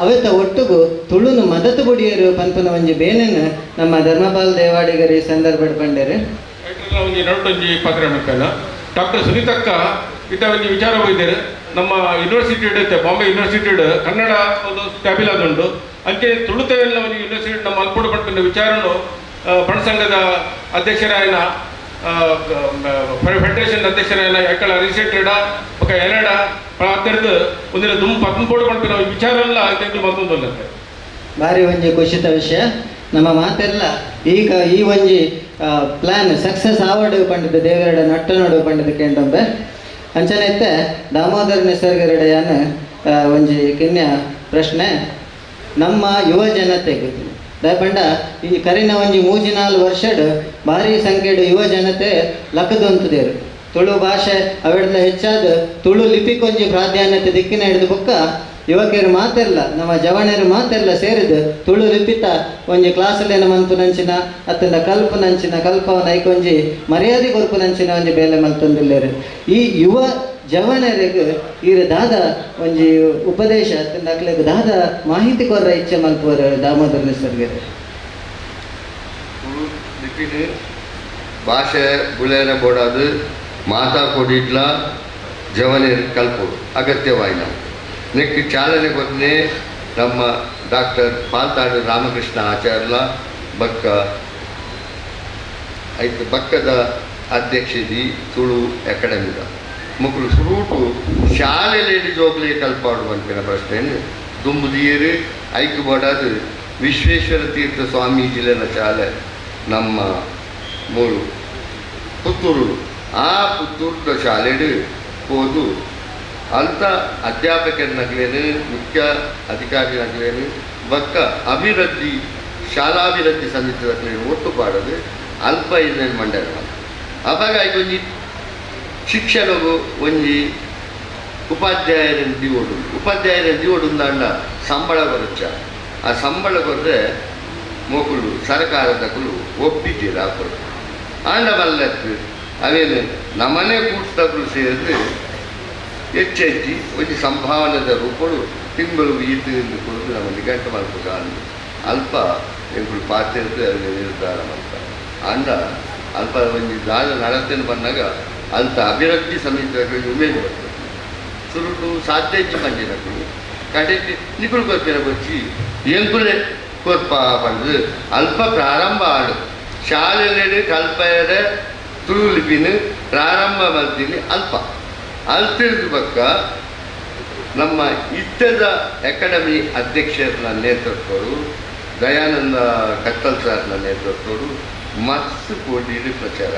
ಅವೆತ ಒಟ್ಟುಗು ತುಳುನು ಮದತು ಬುಡಿಯರು ಪನ್ಪುನ ಒಂಜಿ ಬೇನೆನು ನಮ್ಮ ಧರ್ಮಪಾಲ್ ದೇವಾಡಿಗರು ಈ ಸಂದರ್ಭಡ್ ಪಂಡೇರು. ಒಂಜಿ ನಡುಟೊಂಜಿ ಪಾತ್ರ ಮಕ್ಕಳ ಡಾಕ್ಟರ್ ಸುನೀತಕ್ಕ ಇತ್ತ ಒಂಜಿ ವಿಚಾರ ಹೋಗಿದ್ದಾರೆ ನಮ್ಮ ಯೂನಿವರ್ಸಿಟಿ ಇಡುತ್ತೆ ಬಾಂಬೆ ಯೂನಿವರ್ಸಿಟಿ ಕನ್ನಡ ಒಂದು ಸ್ಟ್ಯಾಬಿಲ್ ಆದುಂಟು ಅಂಚೆ ತುಳುತೆಲ್ಲ ಒಂದು ಯೂನಿವರ್ಸಿಟಿ ನಮ್ಮ ಅಲ್ಪೋಡು ಪಡ್ಪಿನ ವಿಚಾರನು ಬಣಸಂಘದ ಅಧ್ಯಕ್ಷರಾಯನ ಫೆಡರೇಷನ್ ಅಧ್ಯಕ್ಷರಾಯನ ಎಕ್ಕಳ ರಿಸೆಟೆಡ ಬೊಕ ಎನಡ ಅತ್ತೆರ್ದು ಒಂದಿನ ದುಮ್ ಪತ್ಮಪೋಡು ಪಡ್ಪಿನ ವಿಚಾರ ಎಲ್ಲ ಐತೆ ಮತ್ತೊಂದು ಭಾರಿ ಒಂಜಿ ಖುಷಿತ ವಿಷಯ ನಮ್ಮ ಮಾತೆಲ್ಲ ಈಗ ಈ ಒಂಜಿ ಪ್ಲಾನ್ ಸಕ್ಸಸ್ ಆವಡು ಪಂಡಿತ ದೇವರಡ ನಟ್ಟನೋಡು ಪಂಡಿತ ಕೇಂಡೊಂಬೆ ಅಂಚನೆ ಇತ್ತೆ ದಾಮೋದರ ನಿಸರ್ಗರಡೆಯಾನ ಒಂಜಿ ಕಿನ್ಯ ಪ್ರಶ್ನೆ ನಮ್ಮ ಯುವ ಜನತೆಗೆ ದಯಪಂಡ ಈ ಕರಿನ ಒಂಜಿ 3-4 ವರ್ಷಡ್ ಭಾರಿ ಸಂಖ್ಯೆಡು ಯುವ ಜನತೆ ಲಕ್ಕದೊಂತದೇರು ತುಳು ಭಾಷೆ ಅವೆಡ್ಲ ಹೆಚ್ಚಾದ ತುಳು ಲಿಪಿಕೊಂಜಿ ಪ್ರಾಧಾನ್ಯತೆ ದಿಕ್ಕಿನ ಹಿಡಿದು ಬೊಕ್ಕ ಯುವಕರು ಮಾತೆಲ್ಲ ನಮ್ಮ ಜವಣರು ಮಾತೆಲ್ಲ ಸೇರಿದು ತುಳು ಲಿಪಿತ ಒಂಜಿ ಕ್ಲಾಸಲ್ಲೇನ ಮನ್ಪುನಂಚಿನ ಅತ್ತಂಡ ಕಲ್ಪುನಂಚಿನ ಕಲ್ಪವನ ಐಕೊಂಜಿ ಮರ್ಯಾದೆ ಕೊರ್ಪುನಂಚಿನ ಒಂಜಿ ಬೇಲೆ ಮಲ್ತೊಂದುಲ್ಲೆರ್ ಈ ಯುವ ಜವನರಿಗೆ ಈರ್ ದಾದ ಒಂಜಿ ಉಪದೇಶ ಅತ್ತಂಡ ಅಕ್ಲೆಗ್ ದಾದ ಮಾಹಿತಿ ಕೊರ್ರ ಇಚ್ಛೆ ಮಲ್ಪುವರ್ ದಾಮೋದರ ನಿಸರ್ಗರ್. ತುಳು ಲಿಪಿನ್ ಭಾಷೆ ಬುಳೆನ ಬೋಡಾದು ಮಾತಾ ಕೊಡಿಡ್ಲ ಜವನೇರು ಕಲ್ಪೋಡು ಅಗತ್ಯವಾಯಿನ ನೆಕ್ ಚಾಲನೆ ಕೊಟ್ಟನೆ ನಮ್ಮ ಡಾಕ್ಟರ್ ಪಾಲ್ತಾಡು ರಾಮಕೃಷ್ಣ ಆಚಾರ್ಲ ಬಕ್ಕ ಐತ ಬಕ್ಕದ ಅಧ್ಯಕ್ಷದಿ ತುಳು ಅಕಾಡೆಮಿದ ಮಕ್ಕಳು ಸುರೂಟು ಶಾಲೆಯಲ್ಲಿ ಜೋಗ್ಲಿ ಕಲ್ಪಾಡು ಅಂತಿನ ಪ್ರಶ್ನೆ ದುಂಬುದಿಯರು ಐಕ್ ಬೋಡಾದು ವಿಶ್ವೇಶ್ವರ ತೀರ್ಥ ಸ್ವಾಮೀಜಿಲೆನ ಶಾಲೆ ನಮ್ಮ ಮೂರು ಪುತ್ತೂರು ಆ ಪುತ್ತೂರು ಶಾಲೆಡು ಹೋದು ಅಂತ ಅಧ್ಯಾಪಕರನ್ನಾಗಲೇನು ಮುಖ್ಯ ಅಧಿಕಾರಿನಾಗಲೇನು ಬಕ್ಕ ಅಭಿವೃದ್ಧಿ ಶಾಲಾಭಿವೃದ್ಧಿ ಸಮಿತಿದಾಗಲೇನು ಒಟ್ಟು ಪಾಡೋದು ಅಲ್ಪ ಇದನ್ನು ಮಂಡನೆ ಅವಾಗ ಒಂಜಿ ಶಿಕ್ಷಣವು ಒಂಜಿ ಉಪಾಧ್ಯಾಯರನ್ನು ದಿವೋಡು ಉಪಾಧ್ಯಾಯರ ದಿವೋಡು ಅಂಡ ಸಂಬಳ ಬರುಚ್ಚ ಆ ಸಂಬಳ ಕೊಟ್ಟರೆ ಮೋಕುಲು ಸರ್ಕಾರದಕುಲು ಒಪ್ಪಿದ್ದೀರ ಹಾಕೋದು ಆಂಡ ಬಲ್ಲತ್ತು ಅವೇನು ನಮ್ಮನೆ ಕೂಟದಕುಲು ಸೇರಿದ್ರೆ ಹೆಚ್ಚೆಚ್ಚಿ ಒಂಜಿ ಸಂಭಾವನೆದ ರೂಪಡು ತಿಂಗಳು ಈತು ಕೊಡೋದು ನಮ್ಮ ನಿಘಂಟು ಮಲ್ಪುಗ ಅಂದು ಅಲ್ಪ ಎಂಕುಲು ಪಾತೆರ್ದು ಅಲ್ಲಿ ನಿರ್ಧಾರ ಮಾಡ್ತಾರೆ ಅಂಡ ಅಲ್ಪ ಒಂಜಿ ದಾದ ನಡತೆನು ಬಂದಾಗ ಅಂತ ಅಭಿವೃದ್ಧಿ ಸಮಿತಿ ಉಮೇದು ಬರ್ತದೆ ಸುರುಟು ಸಾಧ್ಯ ಇಜ್ಜಿ ಪಂಡಿನಕುಲು ಕಡೆಗೆ ನಿಕುಲು ಕೊರ್ಪಿನ ಬಚ್ಚಿ ಎಂಕುಲೆ ಕೊರ್ಪ ಪಂಡ್ದು ಅಲ್ಪ ಪ್ರಾರಂಭ ಆಡು ಶಾಲೆಲೆಡ್ ಕಲ್ಪಯರೆ ತುಳು ಲಿಪಿನ ಪ್ರಾರಂಭ ಮಲ್ತೀನಿ ಅಲ್ಪ ಅಲ್ತಿರ್ದು ಬಕ್ಕ ನಮ್ಮ ಇತ್ತದ ಅಕಾಡೆಮಿ ಅಧ್ಯಕ್ಷರ ನೇತೃತ್ವಡು ದಯಾನಂದ ಕತ್ತಲ್ ಸರ್ನ ನೇತೃತ್ವಡು ಮಸ್ತ್ ಕೋಟಿ ಪ್ರಚಾರ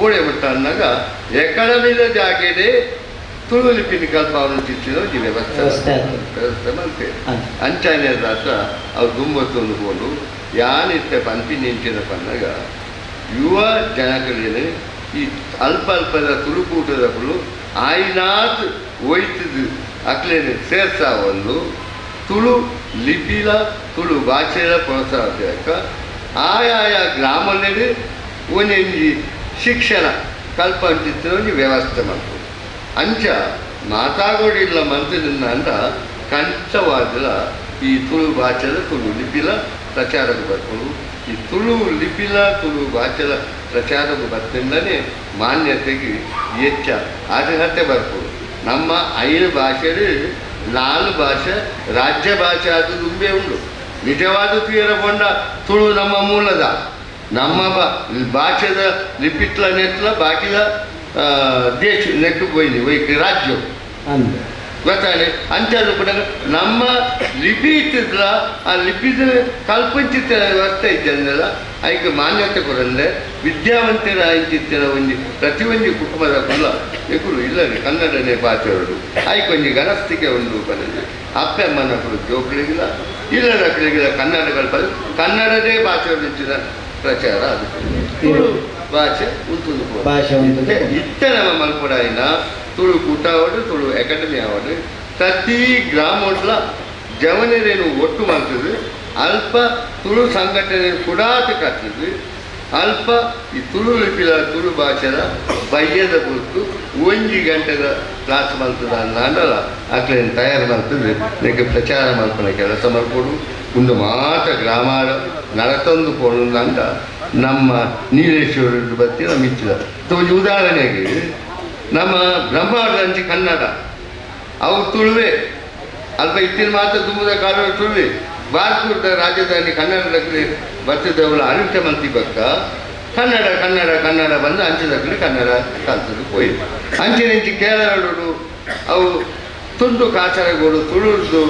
ಓಡೆ ಮಟ್ಟ ಅಂದಾಗ ಅಕಾಡೆಮಿದ ಜಾಗೆಡೆ ತುಳು ಲಿಪಿನ ಕಲ್ಪಾವಣೆ ಚಿತ್ತಿನ ಒಂಜಿ ವ್ಯವಸ್ಥೆ ವ್ಯವಸ್ಥೆ ಮಲ್ತೇವೆ. ಅಂಚಾನೆ ದಾತ ಅವು ದುಂಬತ್ತೊಂದು ಕೊಂಡು ಯಾನಿತ್ತೆ ಪನ್ಪಿ ನಿಂಚಿನ ಪನ್ನಾಗ ಯುವ ಜನಗಳಿಗೆ ಈ ಅಲ್ಪ ಅಲ್ಪದ ತುಳುಕೂಟದಕುಲು ಆಯ್ನಾತ್ ಒಯ್ತದು ಅಕ್ಲೇನು ಸೇರ್ಸ ಒಂದು ತುಳು ಲಿಪಿಲ ತುಳು ಭಾಷೆಯ ಪ್ರೋತ್ಸಾಹ ಆಯಾಯ ಗ್ರಾಮದಲ್ಲಿ ಒಂದೊಂಜಿ ಶಿಕ್ಷಣ ಕಲ್ಪಂಚಿತ್ತಿನ ಒಂಜಿ ವ್ಯವಸ್ಥೆ ಮಾಡ್ಬೋದು. ಅಂಚ ಮಾತಾಗೋಡಿಲ್ಲ ಮಂತ್ರಿನ ಅಂಡ ಕಂಠವಾದಲ ಈ ತುಳು ಭಾಷೆದ ತುಳು ಲಿಪಿಲ ಪ್ರಚಾರಕ್ಕೆ ಬರ್ಕೊಂಡು ಈ ತುಳು ಲಿಪಿಲ ತುಳು ಭಾಷೆದ ಪ್ರಚಾರಕ್ಕೆ ಬರ್ತಿಂದಲೇ ಮಾನ್ಯತೆಗೆ ಹೆಚ್ಚ ಅರ್ಹತೆ ಬರ್ಬೋದು. ನಮ್ಮ 5 ಭಾಷೆ 4 ಭಾಷೆ ರಾಜ್ಯ ಭಾಷೆ ಅದು ತುಂಬೇ ಉಂಟು. ನಿಜವಾದ ತೀರಕೊಂಡ ತುಳು ನಮ್ಮ ಮೂಲದ ನಮ್ಮ ಭಾಷೆದ ಲಿಪಿಟ್ಲ ನೆಟ್ಲ ಬಾಕಿದ ದೇಶ ನೆಟ್ಟು ಹೋಯ್ನಿ ಒಯ್ಕೆ ರಾಜ್ಯ ಗೊತ್ತಾನೆ ಅಂಚಾದ್ರು ಕೂಡ ನಮ್ಮ ಲಿಪಿ ಇತ್ತಿದ್ರ ಆ ಲಿಪಿದ ಕಲ್ಪಂಚಿತ ವ್ಯವಸ್ಥೆ ಇದ್ದಂದೆಲ್ಲ ಐಕೆ ಮಾನ್ಯತೆ ಕೊರಂದೆ ವಿದ್ಯಾವಂತರ ಇಂಚಿತ್ತಿನ ಒಂಜಿ ಪ್ರತಿ ಒಂಜಿ ಕುಟುಂಬದ ಕುಲ್ಲ ಎಕುಲು ಇಲ್ಲ ಕನ್ನಡನೇ ಭಾಷೆಯವರು ಐಕೊಂಜಿ ಗಣಸ್ತಿಕೆ ಉಂಡು ಪಂದ್ರೆ ಅಪ್ಪೆ ಅಮ್ಮನಕುಲು ಜೋಕುಳಿಗಿಲ್ಲ ಇಲ್ಲದಕ್ಕಳಿಗಿಲ್ಲ ಕನ್ನಡ ಕಲ್ಪ ಕನ್ನಡದೇ ಭಾಷೆಯವರು ಹೆಚ್ಚಿನ ಪ್ರಚಾರ ಅದು ತುಳು ಭಾಷೆ ಉಂಟು ಭಾಷೆ ಉಂಟು. ಇತ್ತ ನಮ್ಮ ಮಲ್ಪಡಾಯಿನ ತುಳು ಕೂಟ ಆವಡು ತುಳು ಅಕಾಡೆಮಿ ಆವಡು ಪ್ರತಿ ಗ್ರಾಮೋಟ್ಲ ಜವನರೇನು ಒಟ್ಟು ಮಾಡ್ತದೆ ಅಲ್ಪ ತುಳು ಸಂಘಟನೆ ಕುಡಾತ ಕಟ್ತದೆ ಅಲ್ಪ ಈ ತುಳು ಲಿಪಿಲ ತುಳು ಭಾಷೆದ ಬಯ್ಯದ ಗುರುತು ಒಂಜಿ ಗಂಟೆದ ಕ್ಲಾಸ್ ಮಾಡ್ತದ ಅಂಡಲ್ಲ ಅಕ್ಲೇನು ತಯಾರು ಮಾಡ್ತದೆ ನಿಮಗೆ ಪ್ರಚಾರ ಮಲ್ಪನ ಕೆಲಸ ಮಾಡ್ಕೊಡು ಒಂದು ಮಾತ ಗ್ರಾಮ ನಡತೊಂದು ಪೋಣು ಅಂತ ನಮ್ಮ ನೀಲೇಶ್ವರ ಬತ್ತಿ ನಮ್ಮ ಇಚ್ಚಿದ ಒಂಜಿ ಉದಾಹರಣೆಗೆ ನಮ್ಮ ಬ್ರಹ್ಮಾವರದಂಚಿ ಕನ್ನಡ ಅವು ತುಳುವೆ ಅಲ್ಪ ಇತ್ತಿನ ಮಾತ್ರ ತುಂಬುದ ಕಾಲ ತುಳುವೆ ಭಾರತದ ರಾಜಧಾನಿ ಕನ್ನಡದಲ್ಲಿ ಬತ್ತಿದವಳು ಅನಿಷ್ಟ ಮಂತಿ ಬಕ್ಕ ಕನ್ನಡ ಕನ್ನಡ ಕನ್ನಡ ಬಂದು ಅಂಚಿದಕ್ಕಲಿ ಕನ್ನಡ ಕಲ್ತದ್ದು ಪೋಯಿ ಅಂಚಿನಿಂಚಿ ಕೇರಳರು ಅವು ತುಂಡು ಕಾಸರಗೋಡು ತುಳುದು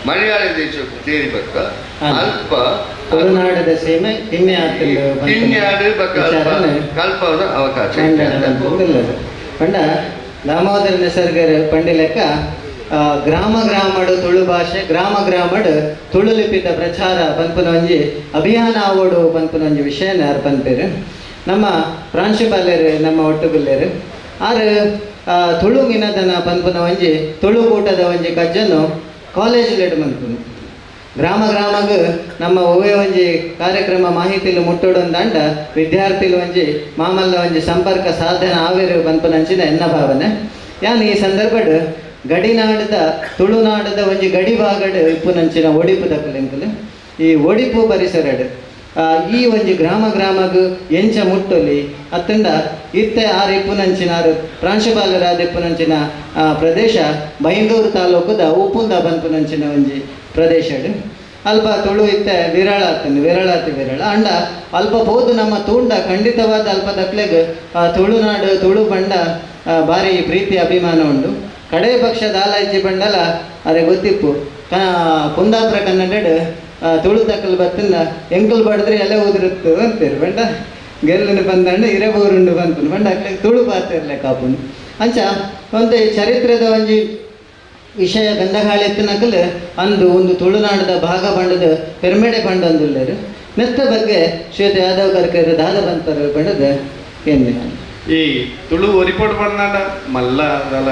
ಮಲಯಾಳ ದೇಶಕ್ಕೆ ಸೇರಿ ಬಕ್ಕ ಅಲ್ಪ ತುಳುನಾಡದ ಸೀಮೆ ತಿನ್ನೆ ಬಕ್ಕ ಕಲ್ಪದ ಅವಕಾಶ ಪಂಡ ದಾಮೋದರ ನಿಸರ್ಗರ್ ಪಂಡಿಲೆಕ್ಕ ಗ್ರಾಮ ಗ್ರಾಮಡು ತುಳು ಭಾಷೆ ಗ್ರಾಮ ಗ್ರಾಮಡು ತುಳು ಲಿಪಿತ ಪ್ರಚಾರ ಪನ್ಪುನ ಒಂಜಿ ಅಭಿಯಾನ ಆವೋಡು ಪನ್ಪುನ ಒಂಜಿ ವಿಷಯನ ಯಾರು ಪನ್ಪೇರು ನಮ್ಮ ಪ್ರಾಂಶುಪಾಲರು ನಮ್ಮ ಒಟ್ಟುಗುಲ್ಲೇರು ಆರು ತುಳು ಮಿನದನ ಪನ್ಪುನ ಒಂಜಿ ತುಳು ಕೂಟದ ಒಂಜಿ ಕಜ್ಜನ್ನು ಕಾಲೇಜ್ ಲೆಡ್ ಮನ್ಪುನು ಗ್ರಾಮ ಗ್ರಾಮಗ್ ನಮ್ಮ ಒವ್ವೇ ಒಂಜಿ ಕಾರ್ಯಕ್ರಮ ಮಾಹಿತಿಲು ಮುಟ್ಟೋಡೊಂದಂಡ ವಿದ್ಯಾರ್ಥಿಲು ಒಂಜಿ ಮಾಮಲ್ಲ ಒಂಜಿ ಸಂಪರ್ಕ ಸಾಧನ ಆವೇರು ಪನ್ಪುನಂಚಿನ ಎನ್ನ ಭಾವನೆ. ಯಾನ್ ಈ ಸಂದರ್ಭಡ್ ಗಡಿನಾಡದ ತುಳುನಾಡದ ಒಂಜಿ ಗಡಿ ಭಾಗಡ್ ಇಪ್ಪುನಂಚಿನ ಒಡಿಪು ದಕ್ಕಲೆಂಕುಲು ಈ ಒಡಿಪು ಪರಿಸರಡ್ ಈ ಒಂಜಿ ಗ್ರಾಮ ಗ್ರಾಮಗ್ ಎಂಚ ಮುಟ್ಟೊಲಿ ಅತ್ತಂಡ ಇತ್ತೆ ಆರು ಇಪ್ಪುನಂಚಿನ ಆರು ಪ್ರಾಂಶುಪಾಲರಾದ ಇಪ್ಪುನಂಚಿನ ಪ್ರದೇಶ ಬೈಂದೂರು ತಾಲೂಕುದ ಉಪ್ಪುಂದ ಪನ್ಪುನಂಚಿನ ಒಂಜಿ ಪ್ರದೇಶಡ್ ಅಲ್ಪ ತುಳು ಇತ್ತೆ ವಿರಳ ಆತಂದು ವಿರಳಾತಿ ವಿರಳ ಅಂಡ ಅಲ್ಪ ಪೋದು ನಮ್ಮ ತೂಂಡ ಖಂಡಿತವಾದ ಅಲ್ಪ ದಕ್ಲೆಗ್ ತುಳುನಾಡು ತುಳು ಬಂಡ ಭಾರಿ ಪ್ರೀತಿ ಅಭಿಮಾನ ಉಂಡು. ಕಡೆ ಪಕ್ಷ ದಾಲಾಜಿ ಬಂಡಲ ಅರೆ ಗೊತ್ತಿಪ್ಪು ಕುಂದಾಪುರ ಕನ್ನಡಡ್ ತುಳು ತಕ್ಕಲು ಬತ್ತಿಂದ ಎಂಕಲ್ ಬಡಿದ್ರೆ ಎಲ್ಲ ಉದುರುತ್ತು ಅಂತೀರಿ ಬಂಡ ಗೆಲ್ಲುನು ಬಂದಂಡ ಇರಬೂರುಂಡು ಬಂತು ಬಂಡ ಅಕ್ಲೆಗ್ ತುಳು ಪಾತಿರ್ಲೆ ಕಾಪುನು ಅಂಚ ಒಂದು ಚರಿತ್ರೆದ ಒಂಜಿ ವಿಷಯ ಗಂಧಗಾಳಿ ಎತ್ತಿನಕಲ್ ಅಂದು ಒಂದು ತುಳುನಾಡದ ಭಾಗ ಬಂಡದ ಪೆರ್ಮೆಡೆ ಬಂಡೊಂದುಲ್ಲೇರು ಮೆತ್ತ ಬಗ್ಗೆ ಶ್ವೇತ ಯಾದವ್ ಕರ್ಕರ್ ದಾದ ಬಂತರ ಬಂಡದ ಏನ್ಮೆ. ಈ ತುಳು ಒರಿಪೋಡು ಪಂಡ ಮಲ್ಲ ಅದಲ್ಲ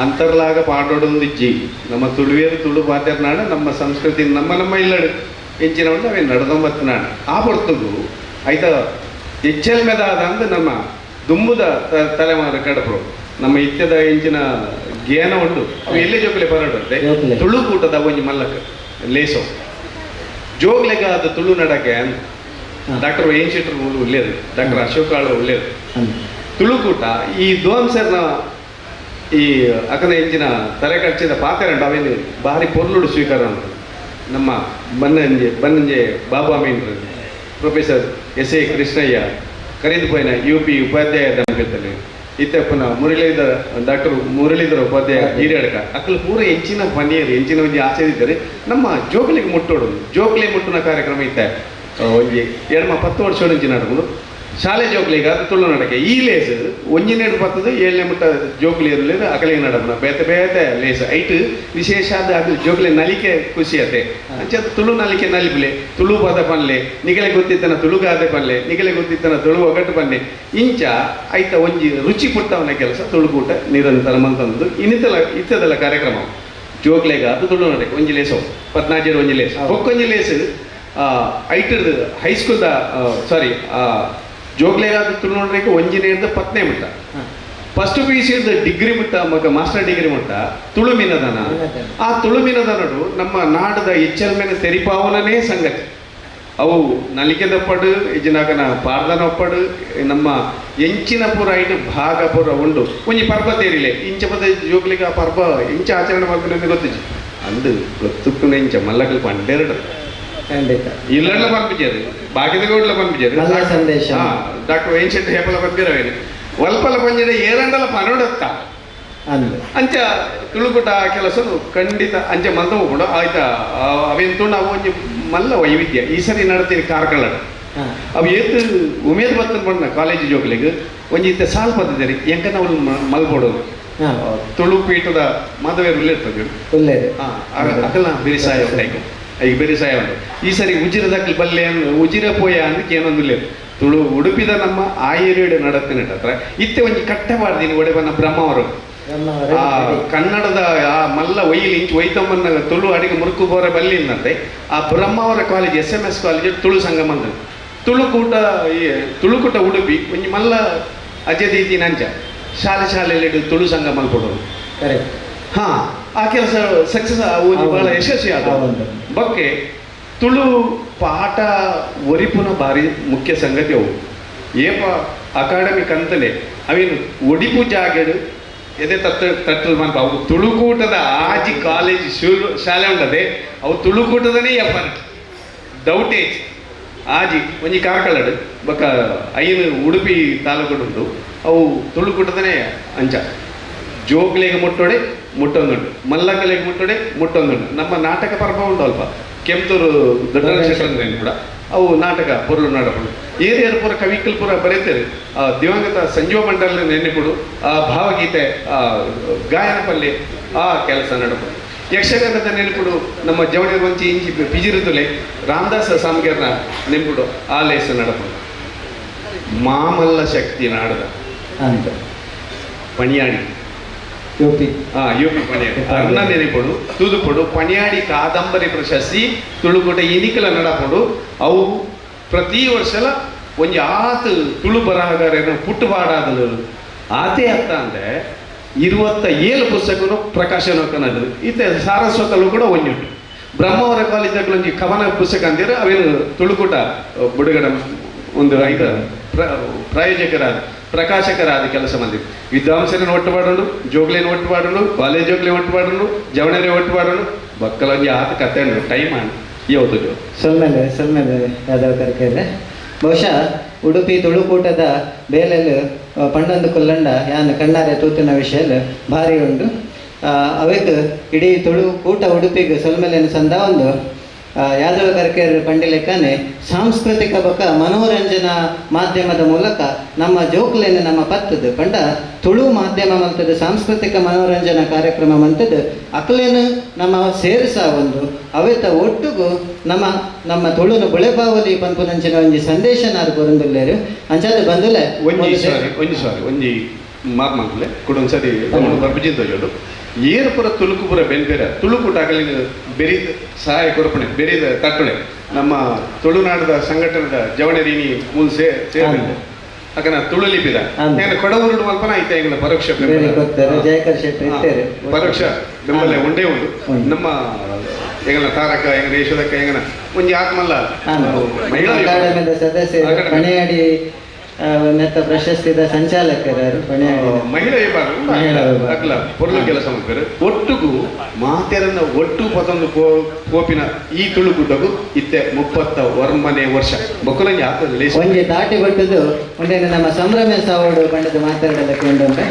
ಅಂತರ್ಲಾಗ ಪಾಡೋಡೊಂದಿಜ್ಜಿ ನಮ್ಮ ತುಳುವೇರು ತುಳು ಪಾತೆರ್ನಾಡ ನಮ್ಮ ಸಂಸ್ಕೃತಿ ನಮ್ಮ ನಮ್ಮ ಇಲ್ಲಡು ಎಂಚಿನ ಉಂಟು ಅವೇನು ನಡೆದೊಂಬತ್ತು ನಾಡು ಆ ಪೊರ್ತುಗು ಐತ ಎಚ್ಚೆಲ್ಮೆದಾದ ಅಂದ್ ನಮ್ಮ ದುಂಬುದ ತಲೆಮಾರು ಕಡಪರು ನಮ್ಮ ಇತ್ಯದ ಎಂಚಿನ ಗೇನ ಉಂಟು ಅವು ಎಲ್ಲೇ ಜೋಕುಲೆ ಪರಡುತ್ತೆ ಜೋಕುಲೆ. ತುಳು ಕೂಟದ ಒಂಜಿ ಮಲ್ಲಕ ಲೇಸೋ ಜೋಗ್ಲೆಗ ಅದು ತುಳು ನಡಕೆ ಅಂದ್ ಡಾಕ್ಟರ್ ಎನ್ ಶೆಟ್ಟರ್ ಉಳ್ಳೇರು, ಡಾಕ್ಟರ್ ಅಶೋಕ್ ಆಳ್ ಉಳ್ಳೇರು. ತುಳುಕೂಟ ಈ ಧ್ವಂಸರ್ನ ಈ ಅಕನ ಎಂಚಿನ ತಲೆ ಕಚ್ಚಿದ ಪಾತೆರಂಡು ಅವೇನು ಭಾರಿ ಪೊರ್ಲುಡು ಸ್ವೀಕಾರ ಉಂಟು. ನಮ್ಮ ಬನ್ನಂಜೆ ಬನ್ನಂಜೆ ಬಾಬಾ ಮೀನ್ರು professor S A Krishnaiah ಕರೆದು ಪೋಯಿನ ಯು ಪಿ ಉಪಾಧ್ಯಾಯ ದಂಪತಿಗಳು ಇತ್ತಪ್ಪನ ಮುರಳೀಧರ ಡಾಕ್ಟರ್ ಮುರಳೀಧರ ಉಪಾಧ್ಯಾಯ ಹಿರಿಯಡ್ಕ ಅಕ್ಕಲು ಪೂರ ಎಂಚಿನ ಪನ್ನೀರ್ ಎಂಚಿನ ಒಂಜಿ ಆಸೆ ಇದ್ದರೆ ನಮ್ಮ ಜೋಕಲಿಗೆ ಮುಟ್ಟೋಡು ಜೋಕಲಿ ಮುಟ್ಟುನ ಕಾರ್ಯಕ್ರಮ ಇತ್ತೆ ಒಂಜಿ ಎಡ್ಮ 10 ವರ್ಷ ಒಂಜಿ ನಡಪುಂಡು ಶಾಲೆ ಜೋಕ್ಲಿಗೆ ಅದು ತುಳು ನಡಕೆ ಈ ಲೇಸ್ ಒಂಜಿನೇಡು ಪತ್ತದು ಏಳನೇ ಮುಟ್ಟ ಜೋಕ್ಲಿ ಇರಲಿಲ್ಲ ಅಕಲಿಗೆ ನಡಪುನ ಬೇತೆ ಬೇತೆ ಲೇಸ್ ಐಟ್ ವಿಶೇಷ ಆದ ಅದು ಜೋಕ್ಲಿ ನಲಿಕೆ ಖುಷಿ ಅತೆ ಅಂಚೆ ಅದು ತುಳು ನಲಿಕೆ ನಲಿಪುಲೆ ತುಳು ಪದ ಪನ್ಲೆ ನಿಗಲೆ ಗೊತ್ತಿತ್ತನ ತುಳು ಗಾದೆ ಪನ್ಲೆ ನಿಗಲೆ ಗೊತ್ತಿತ್ತನ ತುಳು ಒಗಟ್ಟು ಪನ್ಲೆ ಇಂಚ ಐತ ಒಂಜಿ ರುಚಿ ಪುಟ್ಟವನ ಕೆಲಸ ತುಳುಕೂಟ ನಿರಂತರ ಮಂತಂದು ಇನ್ನಿತಲ ಇತ್ತದಲ್ಲ ಕಾರ್ಯಕ್ರಮ ಜೋಕ್ಲೆಗ ಅದು ತುಳು ನಡಕೆ ಒಂಜಿ ಲೇಸು ಪದ್ನಾಜರು ಒಂಜಿ ಲೇಸ್ ಬೊಕ್ಕೊಂಜಿ ಲೇಸ್ ಐಟರ್ದು ಹೈಸ್ಕೂಲ್ದ ಸಾರಿ ಜೋಗ್ಲೆಗಾದ ತುಳುನೋಡ್ರಿಗೆ ಒಂಜಿನೇರ್ದ ಪತ್ನೇ ಮುಟ್ಟ first P U C degree ಮುಟ್ಟ ಮಗ ಮಾಸ್ಟರ್ ಡಿಗ್ರಿ ಮುಟ್ಟ ತುಳು ಮೀನದನ ಆ ತುಳು ಮೀನದನಡು ನಮ್ಮ ನಾಡದ ಎಚ್ಚಲ್ಮೇನೆ ತೆರಿಪಾವನನೇ ಸಂಗತಿ ಅವು ನಲಿಕೆದಪ್ಪಡು ಇಜ್ಜಿನಾಗನ ಪಾರ್ದನೊಪ್ಪಡು ನಮ್ಮ ಎಂಚಿನ ಪೂರ ಐಟು ಭಾಗ ಪೂರ ಉಂಡು ಒಂಜಿ ಪರ್ಬ ತೇರಿಲೆ ಇಂಚ ಪದ ಜೋಗ್ಲಿಗೆ ಆ ಪರ್ಬ ಇಂಚ ಆಚರಣೆ ಮಾಡ್ಕೊಂಡು ಗೊತ್ತಿಜ್ಜಿ ಅಂದು ಗೊತ್ತುಕ್ಕುನ ಇಂಚ ಮಲ್ಲಕಲ್ ಪಂಡೆರಡು ಖಂಡಿತ ಇಲ್ಲಡ್ಲ ಪಂಪಿಚಾರು ಬಾಕಿದ ಗೌಡ್ಲ ಪಂಪಿಚಾರು ಮಲ್ಲ ಸಂದೇಶ. ಡಾಕ್ಟರ್ ಏನ್ ಶೆಟ್ಟಿ ಹೇಪಲ ಪಂಪಿರವೇನು ವಲ್ಪಲ ಪಂಜಡ ಏರಂಡಲ ಪನೋಡತ್ತ ಅಂದು ಅಂಚ ತುಳುಕುಟ ಕೆಲಸ ಖಂಡಿತ ಅಂಚ ಮಲ್ತ ಹೋಗ್ಬಿಡು ಆಯ್ತಾ ಅವೇನು ನಾವು ಒಂಜಿ ಮಲ್ಲ ವೈವಿಧ್ಯ ಈ ಸರಿ ನಡತೀನಿ ಕಾರ್ಕಳ ಅವು ಏತ್ ಉಮೇದ್ ಬತ್ತನ್ ಪಂಡ ಕಾಲೇಜ್ ಜೋಕ್ಲಿಗ್ ಒಂಜಿ ಇತ್ತೆ ಸಾಲ್ ಪದ್ಧತಿ ಎಂಕ ನಾವು ಮಲ್ಪೋಡು ತುಳು ಪೀಠದ ಮಾಧವೇರು ಇರ್ತದೆ ಒಳ್ಳೇದು ಅಕಲ್ನ ಬೆರಿಸಾಯ ಉಂಟು ಈಗ ಬೆರಿಸಾಯ ಉಂಟು ಈ ಸರಿ ಉಜಿರದಕ್ಕಲ್ ಬಲ್ಲೆ ಉಜಿರ ಪೋಯ ಅಂದಕ್ಕೆ ಏನೊಂದಿಲ್ಲ ತುಳು ಉಡುಪಿದ ನಮ್ಮ ಆಯರೇಡು ನಡತಿನ ಹತ್ರ ಇತ್ತೆ ಒಂಜಿ ಕಟ್ಟೆ ಬಾರ್ದಿನಿ ಒಡೆ ಬನ್ನ ಬ್ರಹ್ಮವರು ಆ ಕನ್ನಡದ ಆ ಮಲ್ಲ ಒಯ್ಲಿ ಇಂಚು ಒಯ್ತಮ್ಮನ್ನ ತುಳು ಅಡಿಗೆ ಮುರುಕು ಬೋರೆ ಬಲ್ಲಿಂದಂತೆ ಆ Brahmavar college S M S college Tulu ಸಂಗಮ ಅಂತ ತುಳುಕೂಟ ಈ ತುಳುಕೂಟ ಉಡುಪಿ ಒಂಜಿ ಮಲ್ಲ ಅಜದೀತಿ ನಂಚ ಶಾಲೆ ಶಾಲೆಯಲ್ಲಿ ತುಳು ಸಂಘ ಮಲ್ಕೊಡೋದು ಕರೆಕ್ಟ್ ಹಾ ಆ ಕೆಲಸ ಸಕ್ಸಸ್ ಒಂದು ಬಹಳ ಯಶಸ್ವಿ ಆದ ಬಕ್ಕೆ ತುಳು ಪಾಠ ಒರಿಪುನ ಭಾರಿ ಮುಖ್ಯ ಸಂಗತಿ ಅವು ಏಪ ಅಕಾಡೆಮಿಕ್ ಅಂತಲೇ ಅವೇನು ಒಡಿಪು ಜಾಗೆಡು ಎದೆ ತಟ್ಟು ತಟ್ಟು ಮಲ್ಪ ಅವು ತುಳುಕೂಟದ ಆಜಿ ಕಾಲೇಜ್ ಶೂಲು ಶಾಲೆ ಉಂಟದೆ ಅವು ತುಳುಕೂಟದನೇ ಎಫರ್ಟ್ ಡೌಟೇಜ್ ಆಜಿ ಒಂಜಿ ಕಾರ್ಕಳಡು ಬೊಕ್ಕ ಐನು ಉಡುಪಿ ತಾಲೂಕುಡುಂಟು ಅವು ತುಳುಕೂಟದನೇ ಅಂಚ ಜೋಕ್ಲೆಗೆ ಮುಟ್ಟೋಡೆ ಮುಟ್ಟೊಂದುಂಟು ಮಲ್ಲಕಲೆಗೆ ಮುಟ್ಟೋಡೆ ಮುಟ್ಟೊಂದುಂಟು ನಮ್ಮ ನಾಟಕ ಪರ್ವ ಉಂಟು ಅಲ್ಪ ಕೆಂಪೂರು ದೊಡ್ಡ ಕೂಡ ಅವು ನಾಟಕ ಪೊರ್ಲು ನಾಟಕ ಏರಿಯರ್ ಪೂರ ಕವಿಕಲ್ ಪೂರ ಬರೀತಾರೆ ಆ ದಿವಂಗತ ಸಂಜೀವ ಮಂಡಲ ನೆನೆಪುಡು ಆ ಭಾವಗೀತೆ ಆ ಗಾಯನ ಪಲ್ಲೆ ಆ ಕೆಲಸ ನಡಪು ಯಕ್ಷಗಾನದ ನೆನಪುಡು ನಮ್ಮ ಜವಳಿ ವಂಚಿ ಇಂಚಿ ಪಿಜಿರುತ್ತಲೆ ರಾಮದಾಸ ಸಾಮ್ಗೆರ್ನ ನೆನಪುಡು ಆ ಲೇಸ ನಡಪು ಮಾಮಲ್ಲ ಶಕ್ತಿ ನಾಡದ ಅಂತ ಪಣಿಯಾಡಿ ಯುಪಿ ಯುಪಿ ಪಣಿಯಾಡಿ ಅರ್ಣ ನೆನೆಪಡು ತೂದುಪಡು ಪಣಿಯಾಡಿ ಕಾದಂಬರಿ ಪ್ರಶಸ್ತಿ ತುಳುಕೋಟೆ ಇನಿಕಲ ನಡಪಡು ಅವು ಪ್ರತಿ ವರ್ಷಲ ಒಂಜಿ ಆತು ತುಳು ಬರಹಗಾರನ ಪುಟ್ಟುಪಾಡಾದಲು ಆತೇ ಅತ್ತ ಅಂದ್ರೆ 27 ಪುಸ್ತಕನು ಪ್ರಕಾಶನ ಕನದು ಇತ್ತೆ ಸಾರಸ್ವತಲ್ಲೂ ಕೂಡ ಒಂಜುಂಟು ಬ್ರಹ್ಮಾವರ ಕಾಲೇಜ್ ಒಂಜಿ ಕವನ ಪುಸ್ತಕ ಅಂದಿರ ಅವೇನು ತುಳುಕೂಟ ಬಿಡುಗಡೆ ಒಂದು ಐದು ಪ್ರಾಯೋಜಕರಾದ ಪ್ರಕಾಶಕರಾದ ಕೆಲಸ ಮಂದಿ ವಿದ್ವಾಂಸರನ್ನು ಒಟ್ಟು ಮಾಡೋಣ ಜೋಗ್ಲೇನು ಒಟ್ಟು ಮಾಡೋಣ ಕಾಲೇಜ್ ಜೋಗ್ಲೆ ಒಟ್ಟು ಮಾಡೋಣ ಜವಣರೆ ಒಟ್ಟು ಮಾಡೋಣ ಬಕ್ಕಲೊಂಜಿ ಆತ ಕತೆ ಟೈಮ್ ಯಾವತ್ತು ಜೋ ಸೊಲ್ಮೆಲೆ ಸೊಲ್ಮೆಲೆ ಯಾದವ್ ಕರ್ಕೆರೆ ಬಹುಶಃ ಉಡುಪಿ ತುಳುಕೂಟದ ಬೇಲೆಲು ಪಂಡೊಂದು ಕೊಲ್ಲಂಡ ಯಾನ್ ಕಣ್ಣಾರೆ ತೂತಿನ ವಿಷಯ ಭಾರಿ ಉಂಡು ಅವೆಕ್ ಇಡೀ ತುಳುಕೂಟ ಉಡುಪಿಗೆ ಸೊಲ್ಮೆಲೆನ ಸಂದ ಒಂದು. ಯಾದವ ಕರ್ಕೇರ್ ಪಂಡಿಲೆಕ್ಕನೆ ಸಾಂಸ್ಕೃತಿಕ ಬೊಕ ಮನೋರಂಜನಾ ಮಾಧ್ಯಮದ ಮೂಲಕ ನಮ್ಮ ಜೋಕ್ಲೆನ್ ನಮ್ಮ ಪತ್ತದು ಪಂಡ ತುಳು ಮಾಧ್ಯಮ ಮಂತದ ಸಾಂಸ್ಕೃತಿಕ ಮನೋರಂಜನಾ ಕಾರ್ಯಕ್ರಮ ಮಂತದ ಅಕ್ಲೇನು ನಮ್ಮ ಸೇರಿಸ ಒಂದು ಅವೆತ ಒಟ್ಟುಗು ನಮ್ಮ ನಮ್ಮ ತುಳುನು ಬುಳೆಪಾವಲಿ ಪನ್ಪುನಂಚಿನ ಒಂಜಿ ಸಂದೇಶ ನಾರು ಕೊರೊಂದುಲ್ಲೆರ್ ಅಂಚಾದ್ ಬಂದುಲೆ ಒಂಜಿ ಸಾರಿ ಒಂಜಿ ಸಾರಿ ಒಂಜಿ ಮಾತು ಮಂಕುಲೆ ಕುಡೊಂದ್ಸರಿ ಬರ್ಪುಜಿಂತ ಜೋಡು ಏರ್ ಪೂರ ತುಳುಕು ಪೂರ ಬೆನ್ಪೇರ ತುಳುಕು ಟಾಕಲಿನ ಬೆರಿದ ಸಹಾಯ ಕೊರಪಣೆ ಬೆರಿದ ತಟ್ಟಣೆ ನಮ್ಮ ತುಳುನಾಡದ ಸಂಘಟನೆದ ಜವಣೆರೀನಿ ಮೂಲ ಸೇರಿದೆ ಅಕನ ತುಳು ಲಿಪಿದ ನಾನು ಕೊಡವರುಡು ಮಲ್ಪನ ಐತೆ ಎಂಗಳ ಪರೋಕ್ಷ ಬೆಂಬಲ ಜಯಕರ್ ಶೆಟ್ಟಿ ಇತ್ತೇರು ಪರೋಕ್ಷ ಬೆಂಬಲ ಉಂಡೇ ಉಂಡು ನಮ್ಮ ಎಂಗಲ ತಾರಕ ಎಂಗನ ಯಶೋದಕ್ಕ ಎಂಗನ ಒಂಜಿ ಆತ್ಮಲ್ಲ ಮಹಿಳಾ ಅಕಾಡೆಮಿದ ಸದಸ್ಯರು ಪಣೆಯಾಡಿ ನೆತ್ತ ಪ್ರಶಸ್ತಿದ ಸಂಚಾಲಕರು ಪಣೆಯಾಡಿ ಮಹಿಳಾ ವಿಭಾಗ ಅಕ್ಲ ಪೊರ್ಲು ಕೆಲಸ ಮಾಡ್ತಾರೆ ಒಟ್ಟುಗು ಮಾತೆರನ್ನ ಒಟ್ಟು ಪತೊಂದು ಕೋಪಿನ ಈ ತುಳು ಗುಡ್ಡಗು ಇತ್ತೆ 30 ವರ್ಷ ಬೊಕ್ಕಲಂಜಿ ಆತದ ಒಂಜಿ ದಾಟಿ ಬಿಟ್ಟದು ಒಂದೇನು ನಮ್ಮ ಸಂಭ್ರಮ ಸಾವೋಡು ಪಂಡದು ಮಾತಾಡಲಕ್ಕೆ ಉಂಡುಂಡೆ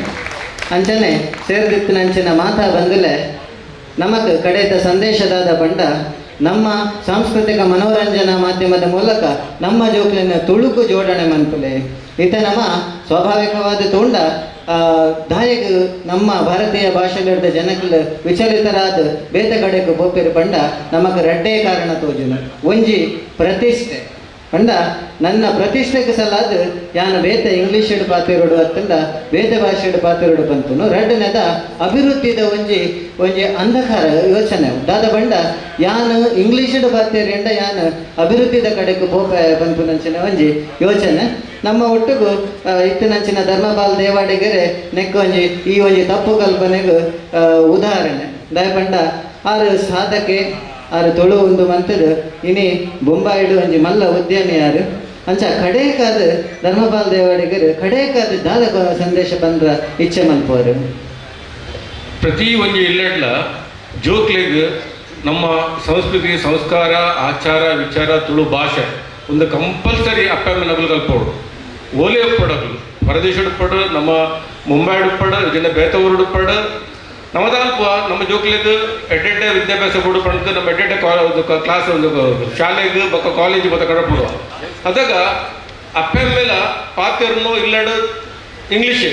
ಅಂಚನೆ ಸೇರ್ದಿತ್ತಿನ ಅಂಚಿನ ಮಾತಾ ಬಂದುಲೆ ನಮಕ್ ಕಡೆತ ಸಂದೇಶದಾದ ಪಂಡ ನಮ್ಮ ಸಾಂಸ್ಕೃತಿಕ ಮನೋರಂಜನಾ ಮಾಧ್ಯಮದ ಮೂಲಕ ನಮ್ಮ ಜೋಕ್ಲಿನ ತುಳುಕು ಜೋಡಣೆ ಮನ್ಪುಲೆ ಇತ ನಮ್ಮ ಸ್ವಾಭಾವಿಕವಾದ ತೋಂಡ ದಾಯಕ ನಮ್ಮ ಭಾರತೀಯ ಭಾಷೆಗಳಿದ್ದ ಜನಕ್ಲು ವಿಚಲಿತರಾದ ಬೇತ ಕಡೆಗೆ ಬೋಪೆರು ಪಂಡ ನಮಕ್ ರಡ್ಡೇ ಕಾರಣ ತೋಜುನು ಒಂಜಿ ಪ್ರತಿಷ್ಠೆ ಪಂಡ ನನ್ನ ಪ್ರತಿಷ್ಠೆಗೆ ಸಲಾದ ಯಾನ ಬೇತ ಇಂಗ್ಲೀಷ್ ಪಾತಿರೋಡು ಅತ್ತಂಡ ಬೇತ ಭಾಷೆಡ್ ಪಾತಿರೋಡು ಪಂತುನು ರಡ್ಡನೆದ ಅಭಿವೃದ್ಧಿದ ಒಂಜಿ ಒಂಜಿ ಅಂಧಕಾರ ಯೋಚನೆ ದಾದ ಬಂಡ ಯಾನು ಇಂಗ್ಲೀಷ್ ಪಾತಿರಂಡ ಯಾನು ಅಭಿವೃದ್ಧಿದ ಕಡೆಗೆ ಬೋಪ ಪನ್ಪುನಂಚಿನ ಒಂಜಿ ಯೋಚನೆ ನಮ್ಮ ಒಟ್ಟುಗು ಇತ್ತಿನಂಚಿನ ಧರ್ಮಪಾಲ್ ದೇವಾಡಿಗರೆ ನೆಕ್ಕೊಂಜಿ ಒಂಜಿ ಈ ಒಂಜಿ ತಪ್ಪು ಕಲ್ಪನೆಗೂ ಉದಾಹರಣೆ ದಯಪಂಡ ಆರು ಸಾಧಕೆ ಆರು ತುಳು ಒಂದು ಮಂತದು ಇನಿ ಬೊಂಬಾಯಿಡು ಒಂಜಿ ಮಲ್ಲ ಉದ್ಯಮಿ ಯಾರು ಅಂಚ ಕಡೇಕಾದ ಧರ್ಮಪಾಲ್ ದೇವಾಡಿಗರು ಕಡೇಕಾದ ದಾದ ಸಂದೇಶ ಬಂದ್ರ ಇಚ್ಛೆ ಮಲ್ಪೋರು ಪ್ರತಿ ಒಂಜಿ ಇಲ್ಲೆಡ್ಲ ಜೋಕ್ಲೆಗ್ ನಮ್ಮ ಸಂಸ್ಕೃತಿ ಸಂಸ್ಕಾರ ಆಚಾರ ವಿಚಾರ ತುಳು ಭಾಷೆ ಒಂದು ಕಂಪಲ್ಸರಿ ಅಪ್ಪ ನಗಲು ಕಲ್ಪೋಡು ಓಲೆ ಉಪ್ಪಡಗ್ಲು ಪರದೇಶಡ್ ಉಪ್ಪಡು ನಮ್ಮ ಮುಂಬೈಡ್ ಉಪ್ಪಡು ಇದನ್ನ ಬೇತ ಊರುಡು ಉಪ್ಪಡು ನಮ್ಮದಲ್ಪ ನಮ್ಮ ಜೋಕ್ಲೆಗ್ ಎಡ್ಡೆಡ್ಡೆ ವಿದ್ಯಾಭ್ಯಾಸ ಕೊಡು ಪಂಡ್ದು ನಮ್ಮ ಎಡ್ಡೆಡ್ಡೆ ಕ್ಲಾಸ್ ಒಂದು ಶಾಲೆಗೆ ಬೊಕ್ಕ ಕಾಲೇಜ್ ಬೊಕ್ಕ ಕಡಪಡುವ ಅದಾಗ ಅಪ್ಪ ಮೇಲೆ ಪಾತೆರ್ನು ಇಲ್ಲಡು ಇಂಗ್ಲೀಷ್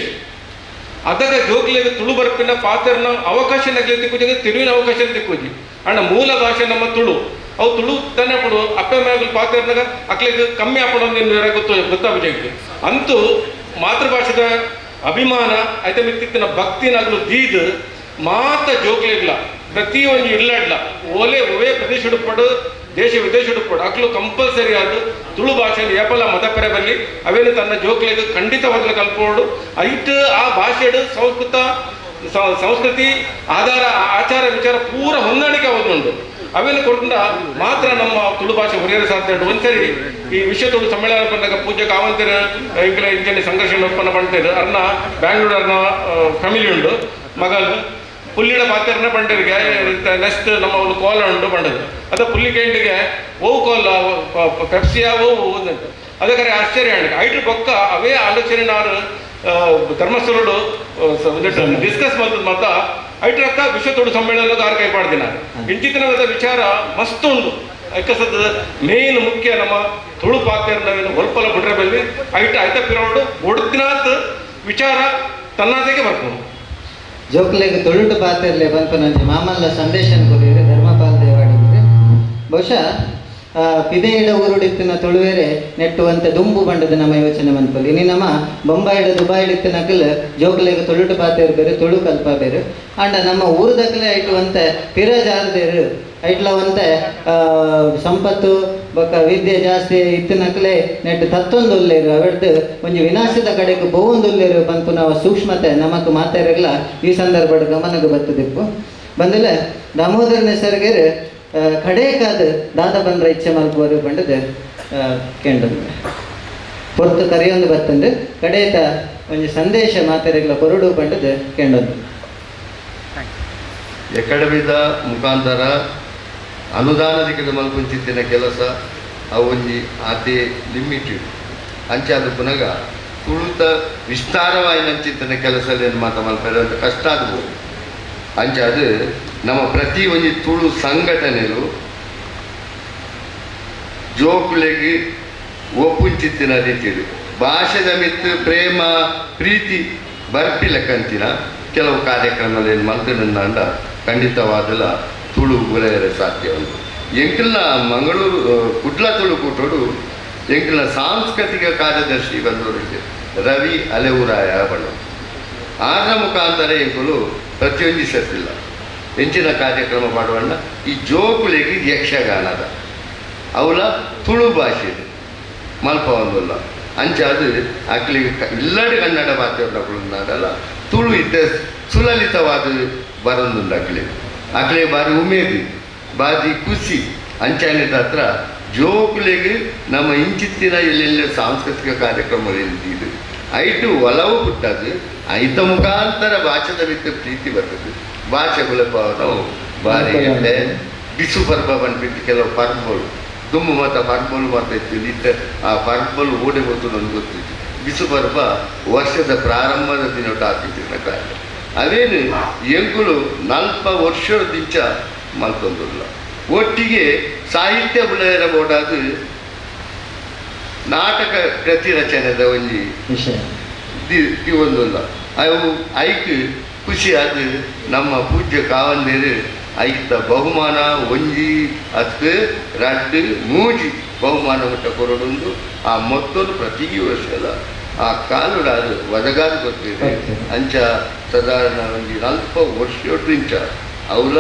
ಅದಾಗ ಜೋಕ್ಲೆಗ್ ತುಳು ಬರ್ಪಿನ ಪಾತೆರ್ನ ಅವಕಾಶ ನಗ್ಲಿ ತಿಕ್ಕುಜಿ ತಿರುವಿನ ಅವಕಾಶ ತಿಕ್ಕುಜಿ ಅಣ್ಣ ಮೂಲ ಭಾಷೆ ನಮ್ಮ ತುಳು ಅವು ತುಳು ತಾನೆ ಪಡು ಅಪ್ಪ ಮ್ಯಾಗಲ್ ಪಾತೆರ್ನಾಗ ಅಕ್ಲೆಗ್ ಕಮ್ಮಿ ಆಪಣ ಗೊತ್ತು ಗೊತ್ತಾಪುಜಿ ಅಂತೂ ಮಾತೃಭಾಷೆದ ಅಭಿಮಾನ ಐತ ಮಿತ್ತಿತ್ತಿನ ಭಕ್ತಿನಾಗ್ಲು ದೀದ್ ಮಾತ ಜೋಕ್ಲಿಲ್ಲ ಪ್ರತಿ ಒಂದು ಇಲ್ಲಡ್ಲ ಓಲೆ ಒವೇ ಪ್ರದೇಶ ಪಡು ದೇಶ ವಿದೇಶ ಪಡು ಅಕ್ಲು ಕಂಪಲ್ಸರಿ ಅದು ತುಳು ಭಾಷೆಯಲ್ಲಿ ಏಪಲ ಮತಪೆರೆ ಬಲ್ಲಿ ಅವೇನು ತನ್ನ ಜೋಕ್ಲೆಗ್ ಖಂಡಿತವಾಗ್ಲೂ ಕಲ್ಪೋಡು ಐಟ್ ಆ ಭಾಷೆಡು ಸಂಸ್ಕೃತ ಸಂಸ್ಕೃತಿ ಆಧಾರ ಆಚಾರ ವಿಚಾರ ಪೂರ ಹೊಂದಾಣಿಕೆ ಉಂಟು ಅವೇನು ಕೊಟ್ಟ ಮಾತ್ರ ನಮ್ಮ ತುಳು ಭಾಷೆ ಹೊರೆಯಲು ಸಾಧ್ಯ ಉಂಟು. ಒಂದ್ಸರಿ ಈ ವಿಶ್ವ ತುಳು ಸಮ್ಮೇಳನ ಬಂದಾಗ ಪೂಜೆ ಕಾವಂತಿರ ಇಂಕಲ ಇಂಚನೆ ಸಂಘರ್ಷ ಉತ್ಪನ್ನ ಪಂಟೇರು ಅರ್ನ ಬ್ಯಾಂಗ್ಳೂರ್ ಅರ್ನ ಫ್ಯಾಮಿಲಿ ಉಂಡು ಮಗಲ್ ಪುಲ್ಲಿಡ ಪಾತೆರ್ನ ಪಂಡರಿಗೆ ನೆಕ್ಸ್ಟ್ ನಮ್ಮ ಒಂದು ಕೋಲ ಉಂಟು ಪಂಡದು ಅದ ಪುಲ್ಲಿ ಕೇಂಡಿಗೆ ಓವು ಕೋಲ ಪೆಪ್ಸಿಯಾ ಓವು ಅಂದಂಟು ಅದಕ್ಕೆ ಆಶ್ಚರ್ಯ ಅಂಡ್ ಐಟ್ರ ಬೊಕ್ಕ ಅವೇ ಆಲೋಚನೆ ನಾರು ಧರ್ಮಸ್ಥಳಡು ಡಿಸ್ಕಸ್ ಮಾಡ್ತದ ಮಾತ ಐಟ್ರಕ್ಕ ವಿಶ್ವ ತುಳು ಸಮ್ಮೇಳನದ ಆರು ಕೈ ಪಾಡ್ದಿನ ಇಂಚಿತ್ತಿನ ವಿಚಾರ ಮಸ್ತ್ ಉಂಡು ಯಾಕಸದ ಮೇನ್ ಮುಖ್ಯ ನಮ್ಮ ತುಳು ಪಾತೆರ್ನವೇನು ಒಲ್ಪಲ ಬಿಡ್ರೆ ಬಲ್ಲಿ ಐಟ ಐತ ಪಿರೋಡು ಒಡ್ದಿನಾತ್ ವಿಚಾರ ತನ್ನಾದೇಗೆ ಬರ್ಕೊಂಡು ಜೋಕ್ಲೆಗ್ ತುಳುಟು ಪಾತೆರ್ಲೆ ಪನ್ಪುನಂಚಿ ಮಾಮಲ್ಲ ಸಂದೇಶನ್ ಕೊರಿಯರು ಧರ್ಮಪಾಲ್ ದೇವಾಡಿಗರು ಬಹುಶಃ ಪಿದೆಯಿಡ ಊರುಡಿತ್ತಿನ ತುಳುವೆರೆ ನೆಟ್ಟುವಂತೆ ದುಂಬು ಬಂಡದ ನಮ್ಮ ಯೋಚನೆ ಮನ್ಪೊಲಿ ಇನಿ ನಮ್ಮ ಬೊಂಬಾಯಿಡ ದುಬಾಯಿಡಿತ್ತಿನಕಲ್ ಜೋಕ್ಲೆಗ್ ತುಳುಟು ಪಾತೆರ್ ಬೇರೆ ತುಳು ಕಲ್ಪ ಬೇರೆ ಅಂಡ ನಮ್ಮ ಊರುದಕಲೆ ಐಟುವಂತೆ ಪಿರ ಜಾರದೇರು ಐಟ್ಲವಂತೆ ಸಂಪತ್ತು ಬೊಕ್ಕ ವಿದ್ಯೆ ಜಾಸ್ತಿ ಇತ್ತಿನಕಲೆ ನೆಟ್ಟು ತತ್ತೊಂದುಲ್ಲೇರು ಅವೆಡ್ದು ಒಂಜಿ ವಿನಾಶದ ಕಡೆಗೆ ಬೋವೊಂದುಲ್ಲೇರು ಪನ್ಪುನ ಸೂಕ್ಷ್ಮತೆ ನಮಕ್ ಮಾತೆರೆಗ್ಲ ಈ ಸಂದರ್ಭಡ್ ಗಮನಗ್ ಬತ್ತದಿಪ್ಪು ಬಂದಲೆ ದಾಮೋದರ ನೆಸರ್ಗೆರ್ ಕಡೇಕಾದ ದಾದ ಬಂದ್ರ ಇಚ್ಛೆ ಮಲ್ಪುವರು ಪಂಡದು ಕೇಂದ್ರ ಪೊರ್ತು ಕರಿಯೊಂದು ಬತ್ತಂದು ಕಡೇತ ಒಂಜಿ ಸಂದೇಶ ಮಾತೆರೆಗ್ಲ ಕೊರಡು ಪಂಡದು ಕೇಂಡೊಂದು ಅಕಾಡೆಮಿದ ಮುಖಾಂತರ ಅನುದಾನದಿಕ್ಕದ ಮಲ್ಪುಂಚಿತ್ತಿನ ಕೆಲಸ ಅವೊಂಜಿ ಆತೆ ಲಿಮಿಟೆಡ್ ಅಂಚಾದ ಪುನಗ ತುಳುತ ವಿಸ್ತಾರವಾಯಿನಂಚಿತ್ತಿನ ಕೆಲಸ ಮಾತ ಮಲ್ಪೆರೆ ಅಂತ ಕಷ್ಟ ಆಗ್ಬೋದು. ಅಂಚಾದ ನಮ್ಮ ಪ್ರತಿ ಒಂಜಿ ತುಳು ಸಂಘಟನೆಲು ಜೋಕುಲೆಗ್ ಒಪ್ಪುಂಚಿತ್ತಿನ ರೀತಿಡು ಭಾಷೆದ ಮಿತ್ತು ಪ್ರೇಮ ಪ್ರೀತಿ ಬರ್ಪಿ ಲೆಕ್ಕಂತಿನ ಕೆಲವು ಕಾರ್ಯಕ್ರಮದಲ್ಲಿ ಮಲ್ತಂಡ ಖಂಡಿತವಾದಲ ತುಳು ಬುಲೆಯರೆ ಸಾಧ್ಯ ಉಂಟು. ಎಂಕಲ್ನ ಮಂಗಳೂರು ಕುಡ್ಲ ತುಳು ಕೂಟೋಡು ಎಂಕಲ್ನ ಸಾಂಸ್ಕೃತಿಕ ಕಾರ್ಯದರ್ಶಿ ಬಂದವರಿಗೆ ರವಿ ಅಲೆಊರಾಯ ಬಣ್ಣ ಆರ ಮುಖಾಂತರ ಎಂಕುಲು ಪ್ರತಿಯೊಂದು ಸರ್ತಿಲ್ಲ ಎಂಚಿನ ಕಾರ್ಯಕ್ರಮ ಮಾಡುವಣ್ಣ ಈ ಜೋಕುಲೆಗೆ ಯಕ್ಷಗಾನದ ಅವಲ ತುಳು ಭಾಷೆ ಮಲ್ಪ ಒಂದುಲ್ಲ ಅಂಚಾದ ಅಕ್ಲಿಗೆ ಇಲ್ಲಡೆ ಕನ್ನಡ ಭಾಷೆ ತುಳು ಇದ್ದ ಸುಲಲಿತವಾದ ಬರೊಂದುಂಡು ಅಕ್ಲಿಗೆ ಅಕ್ಲಿಗೆ ಬಾರಿ ಉಮೇದು ಬಾರಿ ಖುಷಿ ಅಂಚಾನಿದ ಹತ್ರ ಜೋಕುಲೆಗೆ ನಮ್ಮ ಇಂಚಿತ್ತಿನ ಎಲ್ಲೆಲ್ಲ ಸಾಂಸ್ಕೃತಿಕ ಕಾರ್ಯಕ್ರಮ ಇದು ಐಟು ಒಲವು ಪುಟ್ಟದು ಐತ ಮುಖಾಂತರ ಭಾಷೆದ ಮಿತ್ತ ಪ್ರೀತಿ ಬರ್ತದೆ. ಭಾಷೆ ನಾವು ಬಾರಿ ಎಡ್ಡೆ ಬಿಸು ಪರ್ಬ ಬಂದ್ಬಿಟ್ಟು ಕೆಲವು ಪರ್ಬಲು ದುಮ್ಮು ಮತ್ತು ಪರ್ಬಲು ಮಾಡ್ತಾಯಿತ್ತು ಇತ್ತ ಆ ಪರ್ಬಲು ಓಡಿ ಗೊತ್ತು ನನ್ಗೆ ಗೊತ್ತಿತ್ತು. ಬಿಸು ಪರ್ಬ ವರ್ಷದ ಪ್ರಾರಂಭದ ದಿನ ಆಗ್ತಿದ್ದ ಕಾರ್ಯ ಅವೇನು ಎಂಕುಲು 40 ವರ್ಷದ ದಿಂಚ ಮಲ್ತೊಂದಿಲ್ಲ. ಒಟ್ಟಿಗೆ ಸಾಹಿತ್ಯ ಬುಲೆಯರ ಬೋಡಾದ ನಾಟಕ ಕೃತಿ ರಚನೆದ ಒಂಜಿ ವಿಷಯ ಒಂದುಲ್ಲ ಅವು ಐಕ್ ಖುಷಿಯಾದ ನಮ್ಮ ಪೂಜ್ಯ ಕಾವಂದೇರು ಐತ ಬಹುಮಾನ ಒಂಜಿ ಹತ್ತು ರಡ್ಡು ಮೂಜಿ ಬಹುಮಾನ ಮುಟ್ಟ ಕೊರಡೊಂದು ಆ ಮೊತ್ತಲು ಪ್ರತಿ ವರ್ಷದ ಆ ಕಾಲುಡ ಅದು ಒದಗಾದು ಗೊತ್ತಿದೆ. ಅಂಚ ಸಾಧಾರಣ ಒಂಜಿ 40 ವರ್ಷ ಅವಲ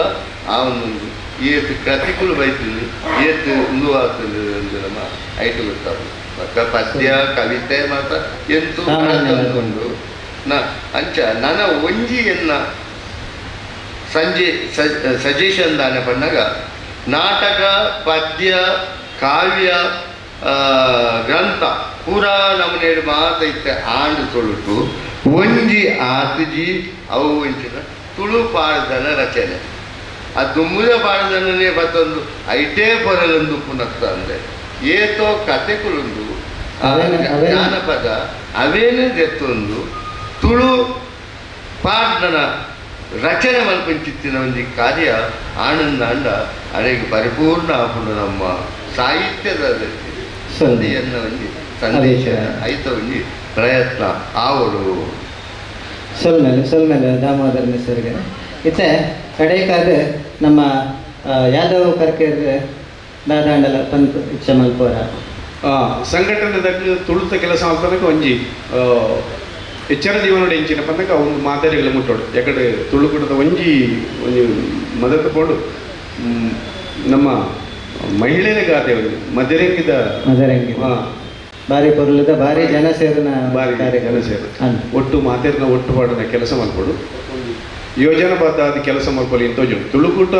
ಆ ಒಂದು ಏತ್ ಕೃತಿಕುಲು ಬೈತೀನಿ ಏತ್ ಉಂದು ಆಗ್ತದೆ ನಮ್ಮ ಐಟು ಗೊತ್ತಾಗ ಪದ್ಯ ಕವಿತೆ ಮಾತ್ರ ಎಂತೂ ಉಂಟು ನ ಅಂಚ ನನ್ನ ಒಂಜಿ ಎನ್ನ ಸಂಜೆ ಸಜೆಷನ್ ದಾನೆ ಪಣ್ಣಾಗ ನಾಟಕ ಪದ್ಯ ಕಾವ್ಯ ಗ್ರಂಥ ಪೂರಾ ನಮ್ಮನೇಡು ಮಾತೈತೆ ಆಂಡು ತುಳುಟು ಒಂಜಿ ಆತುಜಿ ಅವು ಒಂಚಿನ ತುಳು ಪಾಡ್ದನ ರಚನೆ ಆ ದುಮ್ಮುದ ಪಾಡ್ದನೇ ಬತ್ತೊಂದು ಐಟೇ ಬರಲೊಂದು ಪುನಃ ಅಂದೆ ಏತೋ ಕತೆಕುಲುಂಡು ಜಾನಪದ ಅವೇನೇ ದೆತ್ತೊಂದು ತುಳು ಪಾಡ್ದನ ರಚನೆ ಮಲ್ಪಂಚಿತ್ತಿನ ಒಂಜಿ ಕಾರ್ಯ ಆನಂದ ಅಂಡ ಅಡೆಗೆ ಪರಿಪೂರ್ಣ ಆಪುಂಡು ನಮ್ಮ ಸಾಹಿತ್ಯದ ಸಂಧಿಯನ್ನು ಒಂಜಿ ಸಂದೇಶ ಐತ ಒಂಜಿ ಪ್ರಯತ್ನ ಆವಡು. ಸೊಲ್ಮೇಲೆ ಸೊಲ್ಮೇಲೆ ದಾಮೋದರ ಮಿಸ್ಸರಿಗೆ ಇತ್ತೆ ಕಡೆಕಾದ ನಮ್ಮ ಯಾದವ್ ಕರ್ಕೇರ್ ದಾದಾಂಡಲ ಪಂತ್ ಇಚ್ಛೆ ಮಲ್ಪೋರ ಸಂಘಟನೆದಾಗ ತುಳುತ ಕೆಲಸ ಮಲ್ಪನಕ ಒಂಜಿ ಎಚ್ಚರ ಜೀವನೋಡು ಎಂಚಿನ ಪಂದಕ ಒಂದು ಮಾದರಿಗಳ ಮುಟ್ಟೋಡು ಯಾಕಡೆ ತುಳುಕೂಟದ ಒಂಜಿ ಒಂಜಿ ಮದತ್ ಪೋಡು ನಮ್ಮ ಮಹಿಳೆಯರಿಗಾದೆ ಒಂಜಿ ಮದರಂಗಿದ ಮದರಂಗಿ ಬಾರಿ ಪೊರುಲದ ಬಾರಿ ಜನ ಸೇರಿನ ಬಾರಿ ಜನ ಸೇರು ಒಟ್ಟು ಮಾತೆರ್ನ ಒಟ್ಟು ಪಾಡಿನ ಕೆಲಸ ಮಲ್ಪೋಡು ಯೋಜನಾಬದ್ಧ ಕೆಲಸ ಮಲ್ಪೊಲಿ ಇಂತೋಜು ತುಳುಕೂಟ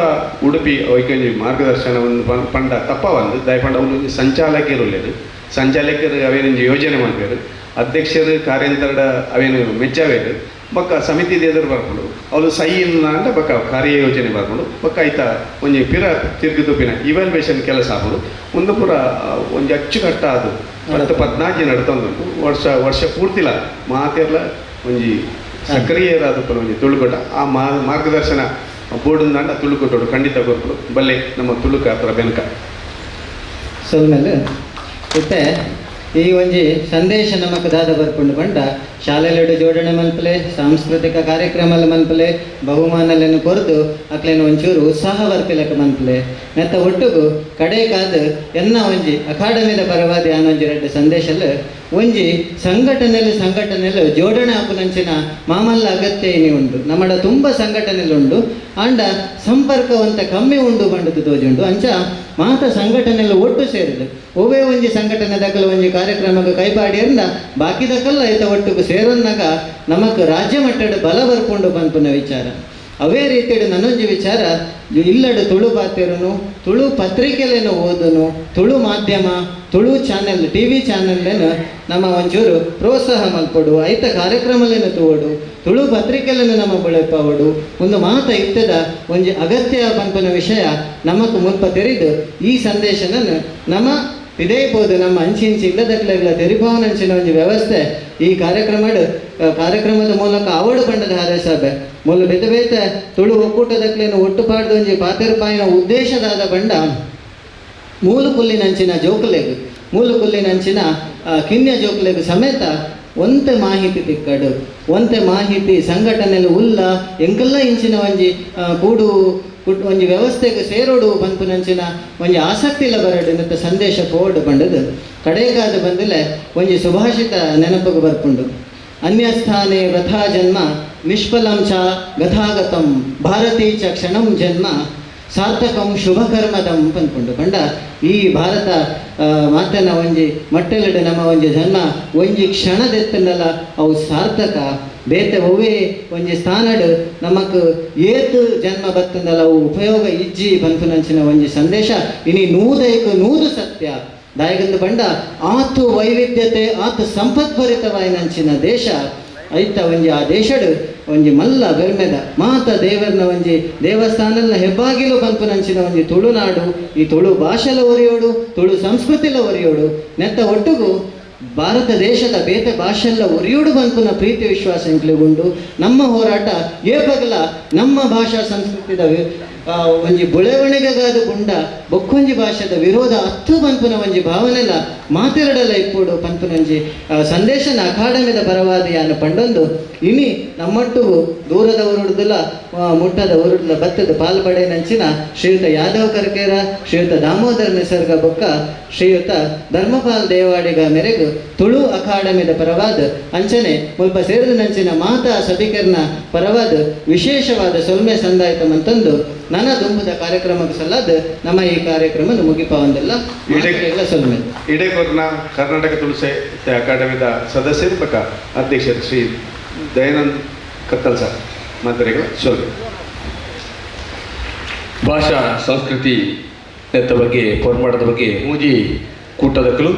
ಉಡುಪಿ ಐಕೊಂಜಿ ಮಾರ್ಗದರ್ಶನ ಒಂದು ಪಂಡ ತಪ್ಪ ಒಂದು ದಯಪಂಡ ಒಂದು ಸಂಚಾಲಕರು ಉಲ್ಲೇರು ಸಂಚಾಲಕರು ಅವೇನೊಂಜಿ ಯೋಜನೆ ಮಲ್ಪೇರು ಅಧ್ಯಕ್ಷರು ಕಾರ್ಯಂತರಡ ಅವೇನು ಮೆಚ್ಚವೇರು ಬೊಕ್ಕ ಸಮಿತಿ ಎದುರು ಬರ್ಕೊಂಡು ಅವರು ಸಹಿ ಇಲ್ಲ ಅಂದ್ರೆ ಬೊಕ್ಕ ಕಾರ್ಯಯೋಜನೆ ಬರ್ಕೊಂಡು ಬೊಕ್ಕ ಐತ ಒಂಜಿ ಪಿರ ತಿರುಗಿ ತುಪ್ಪಿನ ಇವ್ಯಾಲ್ಯೂಯೇಷನ್ ಕೆಲಸ ಆಗೋದು ಒಂದು ಪೂರ ಒಂಜಿ ಅಚ್ಚುಕಟ್ಟ ಅದು 10 14 ನಡ್ತೊಂದುಂಟು ವರ್ಷ ವರ್ಷ ಪೂರ್ತಿಲ ಮಾತೆರ್ಲ ಒಂಜಿ ಸಕ್ರಿಯರಾದ ಒಂಜಿ ತುಳುಕೂಟ ಆ ಮಾರ್ಗದರ್ಶನ ಬೋರ್ಡ್ ತುಳುಕೂಟೋಡು ಖಂಡಿತ ಕೊರ್ಪುಡು ಬಲ್ಲೆ ನಮ್ಮ ತುಳುಕ ಹತ್ರ ಬೆನಕ. ಸೊಲ್ಮೇಲೆ ಇತ್ತೆ ಈ ಒಂಜಿ ಸಂದೇಶ ನಮಕ್ ದಾದ ಬರ್ಪುಂಡು ಪಂಡ ಶಾಲೆಲೆಡು ಜೋಡಣೆ ಮಲ್ಪಲೆ ಸಾಂಸ್ಕೃತಿಕ ಕಾರ್ಯಕ್ರಮ ಮಲ್ಪಲೆ ಬಹುಮಾನಲೆನು ಕೊರ್ದು ಅಕ್ಲೆನ ಒಂಚೂರು ಉತ್ಸಾಹ ಬರ್ಪಿಲಕ ಮನ್ಪಲೆ ನೆತ್ತ ಒಟ್ಟುಗು ಕಡೆಕಾದ ಎನ್ನ ಒಂಜಿ ಅಕಾಡೆಮಿದ ಪರವಾದಿ ಆನೊಂಜಿ ರಡ್ಡು ಸಂದೇಶಲ್ ಒಂಜಿ ಸಂಘಟನೆಯಲ್ಲಿ ಸಂಘಟನೆಯಲ್ಲಿ ಜೋಡಣೆ ಆಪುನಂಚಿನ ಮಾಮಲ್ಲ ಅಗತ್ಯ ಇನಿ ಉಂಡು ನಮ್ಮಡ ತುಂಬ ಸಂಘಟನೆಲು ಉಂಡು ಆಂಡ ಸಂಪರ್ಕವಂತ ಕಮ್ಮಿ ಉಂಡು ಬಂಡದು ತೋಜುಂಡು ಅಂಚ ಮಾತ ಸಂಘಟನೆಲ್ಲ ಒಟ್ಟು ಸೇರಿದು ಒವ್ವೇ ಒಂಜಿ ಸಂಘಟನೆ ದಕಲು ಒಂಜಿ ಕಾರ್ಯಕ್ರಮಕ್ಕೆ ಕೈಪಾಡಿಯರ್ನ ಬಾಕಿ ದಕಲ್ಲ ಐತ ಒಟ್ಟುಗು ಸೇರನ್ನಾಗ ನಮಕ್ ರಾಜ್ಯ ಮಟ್ಟದ ಬಲ ಬರ್ಪುಂಡು ಪನ್ಪುನ ವಿಚಾರ. ಅವೇ ರೀತಿಯಡು ನನ್ನೊಂಜಿ ವಿಚಾರ ಇಲ್ಲಡು ತುಳು ಬಾತೆರುನು ತುಳು ಪತ್ರಿಕೆಲೇನು ಓದುನು ತುಳು ಮಾಧ್ಯಮ ತುಳು ಚಾನೆಲ್ ಟಿ ವಿ ಚಾನೆಲ್ಲೇನು ನಮ್ಮ ಒಂಚೂರು ಪ್ರೋತ್ಸಾಹ ಮಲ್ಪೊಡು ಐತ ಕಾರ್ಯಕ್ರಮಲೇನು ತೋಡು ತುಳು ಪತ್ರಿಕೆಲೇನು ನಮ್ಮ ಬೆಳೆಪಾವಡು ಒಂದು ಮಾತ ಇತ್ತದ ಒಂಜಿ ಅಗತ್ಯ ಪನ್ಪುನ ವಿಷಯ ನಮಕ್ ಮುಲ್ಪ ತೆರಿದು ಈ ಸಂದೇಶನ ನಮ್ಮ ಇದೇ ಪೋದು ನಮ್ಮ ಅಂಚಿ ಇಂಚಿ ಇಲ್ಲದಕ್ಲೆಗ್ಲ ತೆರಿಪಾವನಂಚಿನ ಒಂಜಿ ವ್ಯವಸ್ಥೆ ಈ ಕಾರ್ಯಕ್ರಮದ ಮೂಲಕ ಅವಡು ಪಂಡದ ಹಾರೇಸಭೆ ಮೂಲ ಬೇತೆ ಬೇತೆ ತುಳು ಒಕ್ಕೂಟದಕ್ಲೇನು ಒಟ್ಟು ಪಾಡ್ದು ಒಂಜಿ ಪಾತೆರ್ಪಾಯಿನ ಉದ್ದೇಶದಾದ ಬಂಡ ಮೂಲು ಕುಲ್ಲಿನಂಚಿನ ಜೋಕುಲೆಗ್, ಮೂಲು ಕುಲ್ಲಿನಂಚಿನ ಕಿನ್ಯ ಜೋಕುಲೆಗ್ ಸಮೇತ ಒಂತೆ ಮಾಹಿತಿ ತಿಕ್ಕಡು, ಒಂತೆ ಮಾಹಿತಿ ಸಂಘಟನೆಲು ಉಲ್ಲ ಎಂಕಲ್ಲ ಇಂಚಿನ ಒಂಜಿ ಕೂಡು ಒಂಜಿ ವ್ಯವಸ್ಥೆಗೆ ಸೇರೋಡು ಪನ್ಪುನಂಚಿನ ಒಂಜಿ ಆಸಕ್ತಿಲ ಬರಡು ನೆತ್ತ ಸಂದೇಶ ಪೋಡು ಪಂಡದು ಕಡೆಗಾದ ಬಂದಿಲೆ ಒಂಜಿ ಸುಭಾಷಿತ ನೆನಪುಗು ಬರ್ಪುಂಡು. ಅನ್ಯಸ್ಥಾನೆ ವ್ರಥಾ ಜನ್ಮ ನಿಷ್ಫಲಂ ಚ ಗಥಾಗತಂ ಭಾರತೀ ಚ ಕ್ಷಣಂ ಜನ್ಮ ಸಾರ್ಥಕಂ ಶುಭಕರ್ಮದಂ ಪನ್ಪುಂಡು. ಪಂಡ ಈ ಭಾರತ ಮಾತನ ಒಂಜಿ ಮಟ್ಟೆಲಡು ನಮ್ಮ ಒಂಜಿ ಜನ್ಮ ಒಂಜಿ ಕ್ಷಣದೆತ್ತಂಡಲ ಅವು ಸಾರ್ಥಕ. ಬೇತೆ ಒವ್ವೇ ಒಂಜಿ ಸ್ಥಾನಡು ನಮಕ್ ಏತ್ ಜನ್ಮ ಬತ್ತಂಡಲ ಅವು ಉಪಯೋಗ ಇಜ್ಜಿ ಪನ್ಪುನಂಚಿನ ಒಂಜಿ ಸಂದೇಶ ಇನಿ ನೂದೈಕು ನೂದು ಸತ್ಯ. ದಾಯಗಂದು ಪಂಡ ಆತು ವೈವಿಧ್ಯತೆ ಆತು ಸಂಪತ್ಭರಿತವಾಯಿನಂಚಿನ ದೇಶ ಐತ ಒಂಜಿ ಆ ದೇಶಡು ಒಂಜಿ ಮಲ್ಲ ಬೆರ್ಮೆದ ಮಾತ ದೇವರ್ನ ಒಂಜಿ ದೇವಸ್ಥಾನದ ಹೆಬ್ಬಾಗಿಲು ಪನ್ಪುನಂಚಿನ ಒಂಜಿ ತುಳುನಾಡು. ಈ ತುಳು ಭಾಷೆಲ ಒರಿಯೋಡು, ತುಳು ಸಂಸ್ಕೃತಿಲ ಒರಿಯೋಡು, ನೆತ್ತ ಒಟ್ಟುಗು ಭಾರತ ದೇಶದ ಬೇತೆ ಭಾಷೆಲ್ಲ ಒರಿಯೋಡು ಪನ್ಪುನ ಪ್ರೀತಿ ವಿಶ್ವಾಸ ಎಂಕ್ಲೆಗುಂಡು. ನಮ್ಮ ಹೋರಾಟ ಏಪಗಲ ನಮ್ಮ ಭಾಷಾ ಸಂಸ್ಕೃತಿದ ಒಂಜಿ ಬುಳೆವಣಿಗೆಗಾದ ಗುಂಡ ಬೊಕ್ಕೊಂಜಿ ಭಾಷೆದ ವಿರೋಧ ಅತ್ತು ಪನ್ಪುನ ಒಂಜಿ ಭಾವನೆಲ್ಲ ಮಾತೆರಡಲ ಇಪ್ಪುಡು ಪನ್ಪುನೊಂಜಿ ಸಂದೇಶನ ಅಕಾಡೆಮಿದ ಪರವಾದ ಯಾನು ಪಂಡೊಂದು ಇನಿ ನಮ್ಮೊಟ್ಟುಗು ದೂರದ ಊರುಡ್ದುಲ ಮುಟ್ಟದ ಊರುಡ್ಲ ಬತ್ತದ ಪಾಲ್ಪಡೆನಂಚಿನ ಶ್ರೀಯುತ ಯಾದವ್ ಕರ್ಕೇರ, ಶ್ರೀಯುತ ದಾಮೋದರ ನಿಸರ್ಗ ಬೊಕ್ಕ ಶ್ರೀಯುತ ಧರ್ಮಪಾಲ್ ದೇವಾಡಿಗ ಮೇರೆಗು ತುಳು ಅಕಾಡೆಮಿದ ಪರವಾದ ಅಂಚನೆ ಮುಲ್ಪ ಸೇರಿದ ಮಾತಾ ಸಭಿಕರ್ನ ಪರವಾದ ವಿಶೇಷವಾದ ಸೊಲ್ಮೆ ಸಂದಾಯಿತ ಮಂತಂದು ನನ್ನ ದುಂಬುದ ಕಾರ್ಯಕ್ರಮಕ್ಕೆ ಸಲ್ಲದ ನಮ್ಮ ಈ ಕಾರ್ಯಕ್ರಮ ಮುಗಿಪವಂದೆಲ್ಲ ಸೊಲ್ಮೆ. ಇಡೇಕೊರ್ನ ಕರ್ನಾಟಕ ತುಳು ಸಾಹಿತ್ಯ ಅಕಾಡೆಮಿದ ಸದಸ್ಯರು ಬೊಕ್ಕ ಅಧ್ಯಕ್ಷರು ಶ್ರೀ ದಯಾನಂದ್ ಕತ್ತಲ್ ಸರ್ ಮಾತರಿಗಳ ಸೊಲ್ಮೆ. ಭಾಷಾ ಸಂಸ್ಕೃತಿ ನೆತ್ತ ಬಗ್ಗೆ ಪೊರ್ಮಾಟದ ಬಗ್ಗೆ ಮೂಜಿ ಕೂಟದಕ್ಕಲು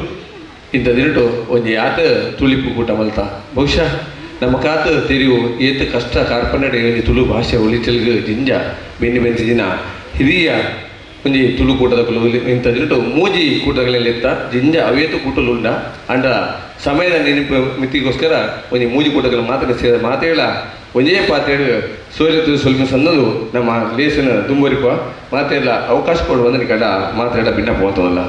ಇಂಥ ದಿನಟು ಒಂಜಿ ಆತ ತುಳಿಪು ಕೂಟ ಮಲ್ತ ಬಹುಶಃ ನಮ್ಮ ಕಾತು ತೆರಿವು ಏತ್ ಕಷ್ಟ ಕಾರ್ಪಣ್ಯ ಒಂಜಿ ತುಳು ಭಾಷೆ ಒಲಿಚಲ್ಗ್ ಜಿಂಜ ಬೆನ್ನಿ ಬೆಂಚಿ ದಿನ ಹಿರಿಯ ಒಂಜಿ ತುಳು ಕೂಟದಕ್ಕಲು ಇಂಥ ದಿನಟು ಮೂಜಿ ಕೂಟಗಳಲ್ಲಿ ಇತ್ತ ಜಿಂಜ ಅವೇತು ಕೂಟಲು ಉಂಡ ಅಂಡ ಸಮಯದ ನೆನಪು ಮಿತಿಗೋಸ್ಕರ ಒಂಜಿ ಮೂಜಿ ಕೂಟಗಳು ಮಾತ್ರ ಮಾತೇಳ ಒಂಜೇ ಪಾತ್ರೇಡು ಸೋಲಿತು ಸೊಲ್ಮೆ ಸಂದದು ನಮ್ಮ ಲೇಸನ ದುಂಬರಿಪ ಮಾತೆಲ್ಲ ಅವಕಾಶ ಕೊಡುವ ಅಂದ್ರೆ ಕಡ ಮಾತೆಲ್ಲ ಭಿನ್ನ ಪೋತವಲ್ಲ.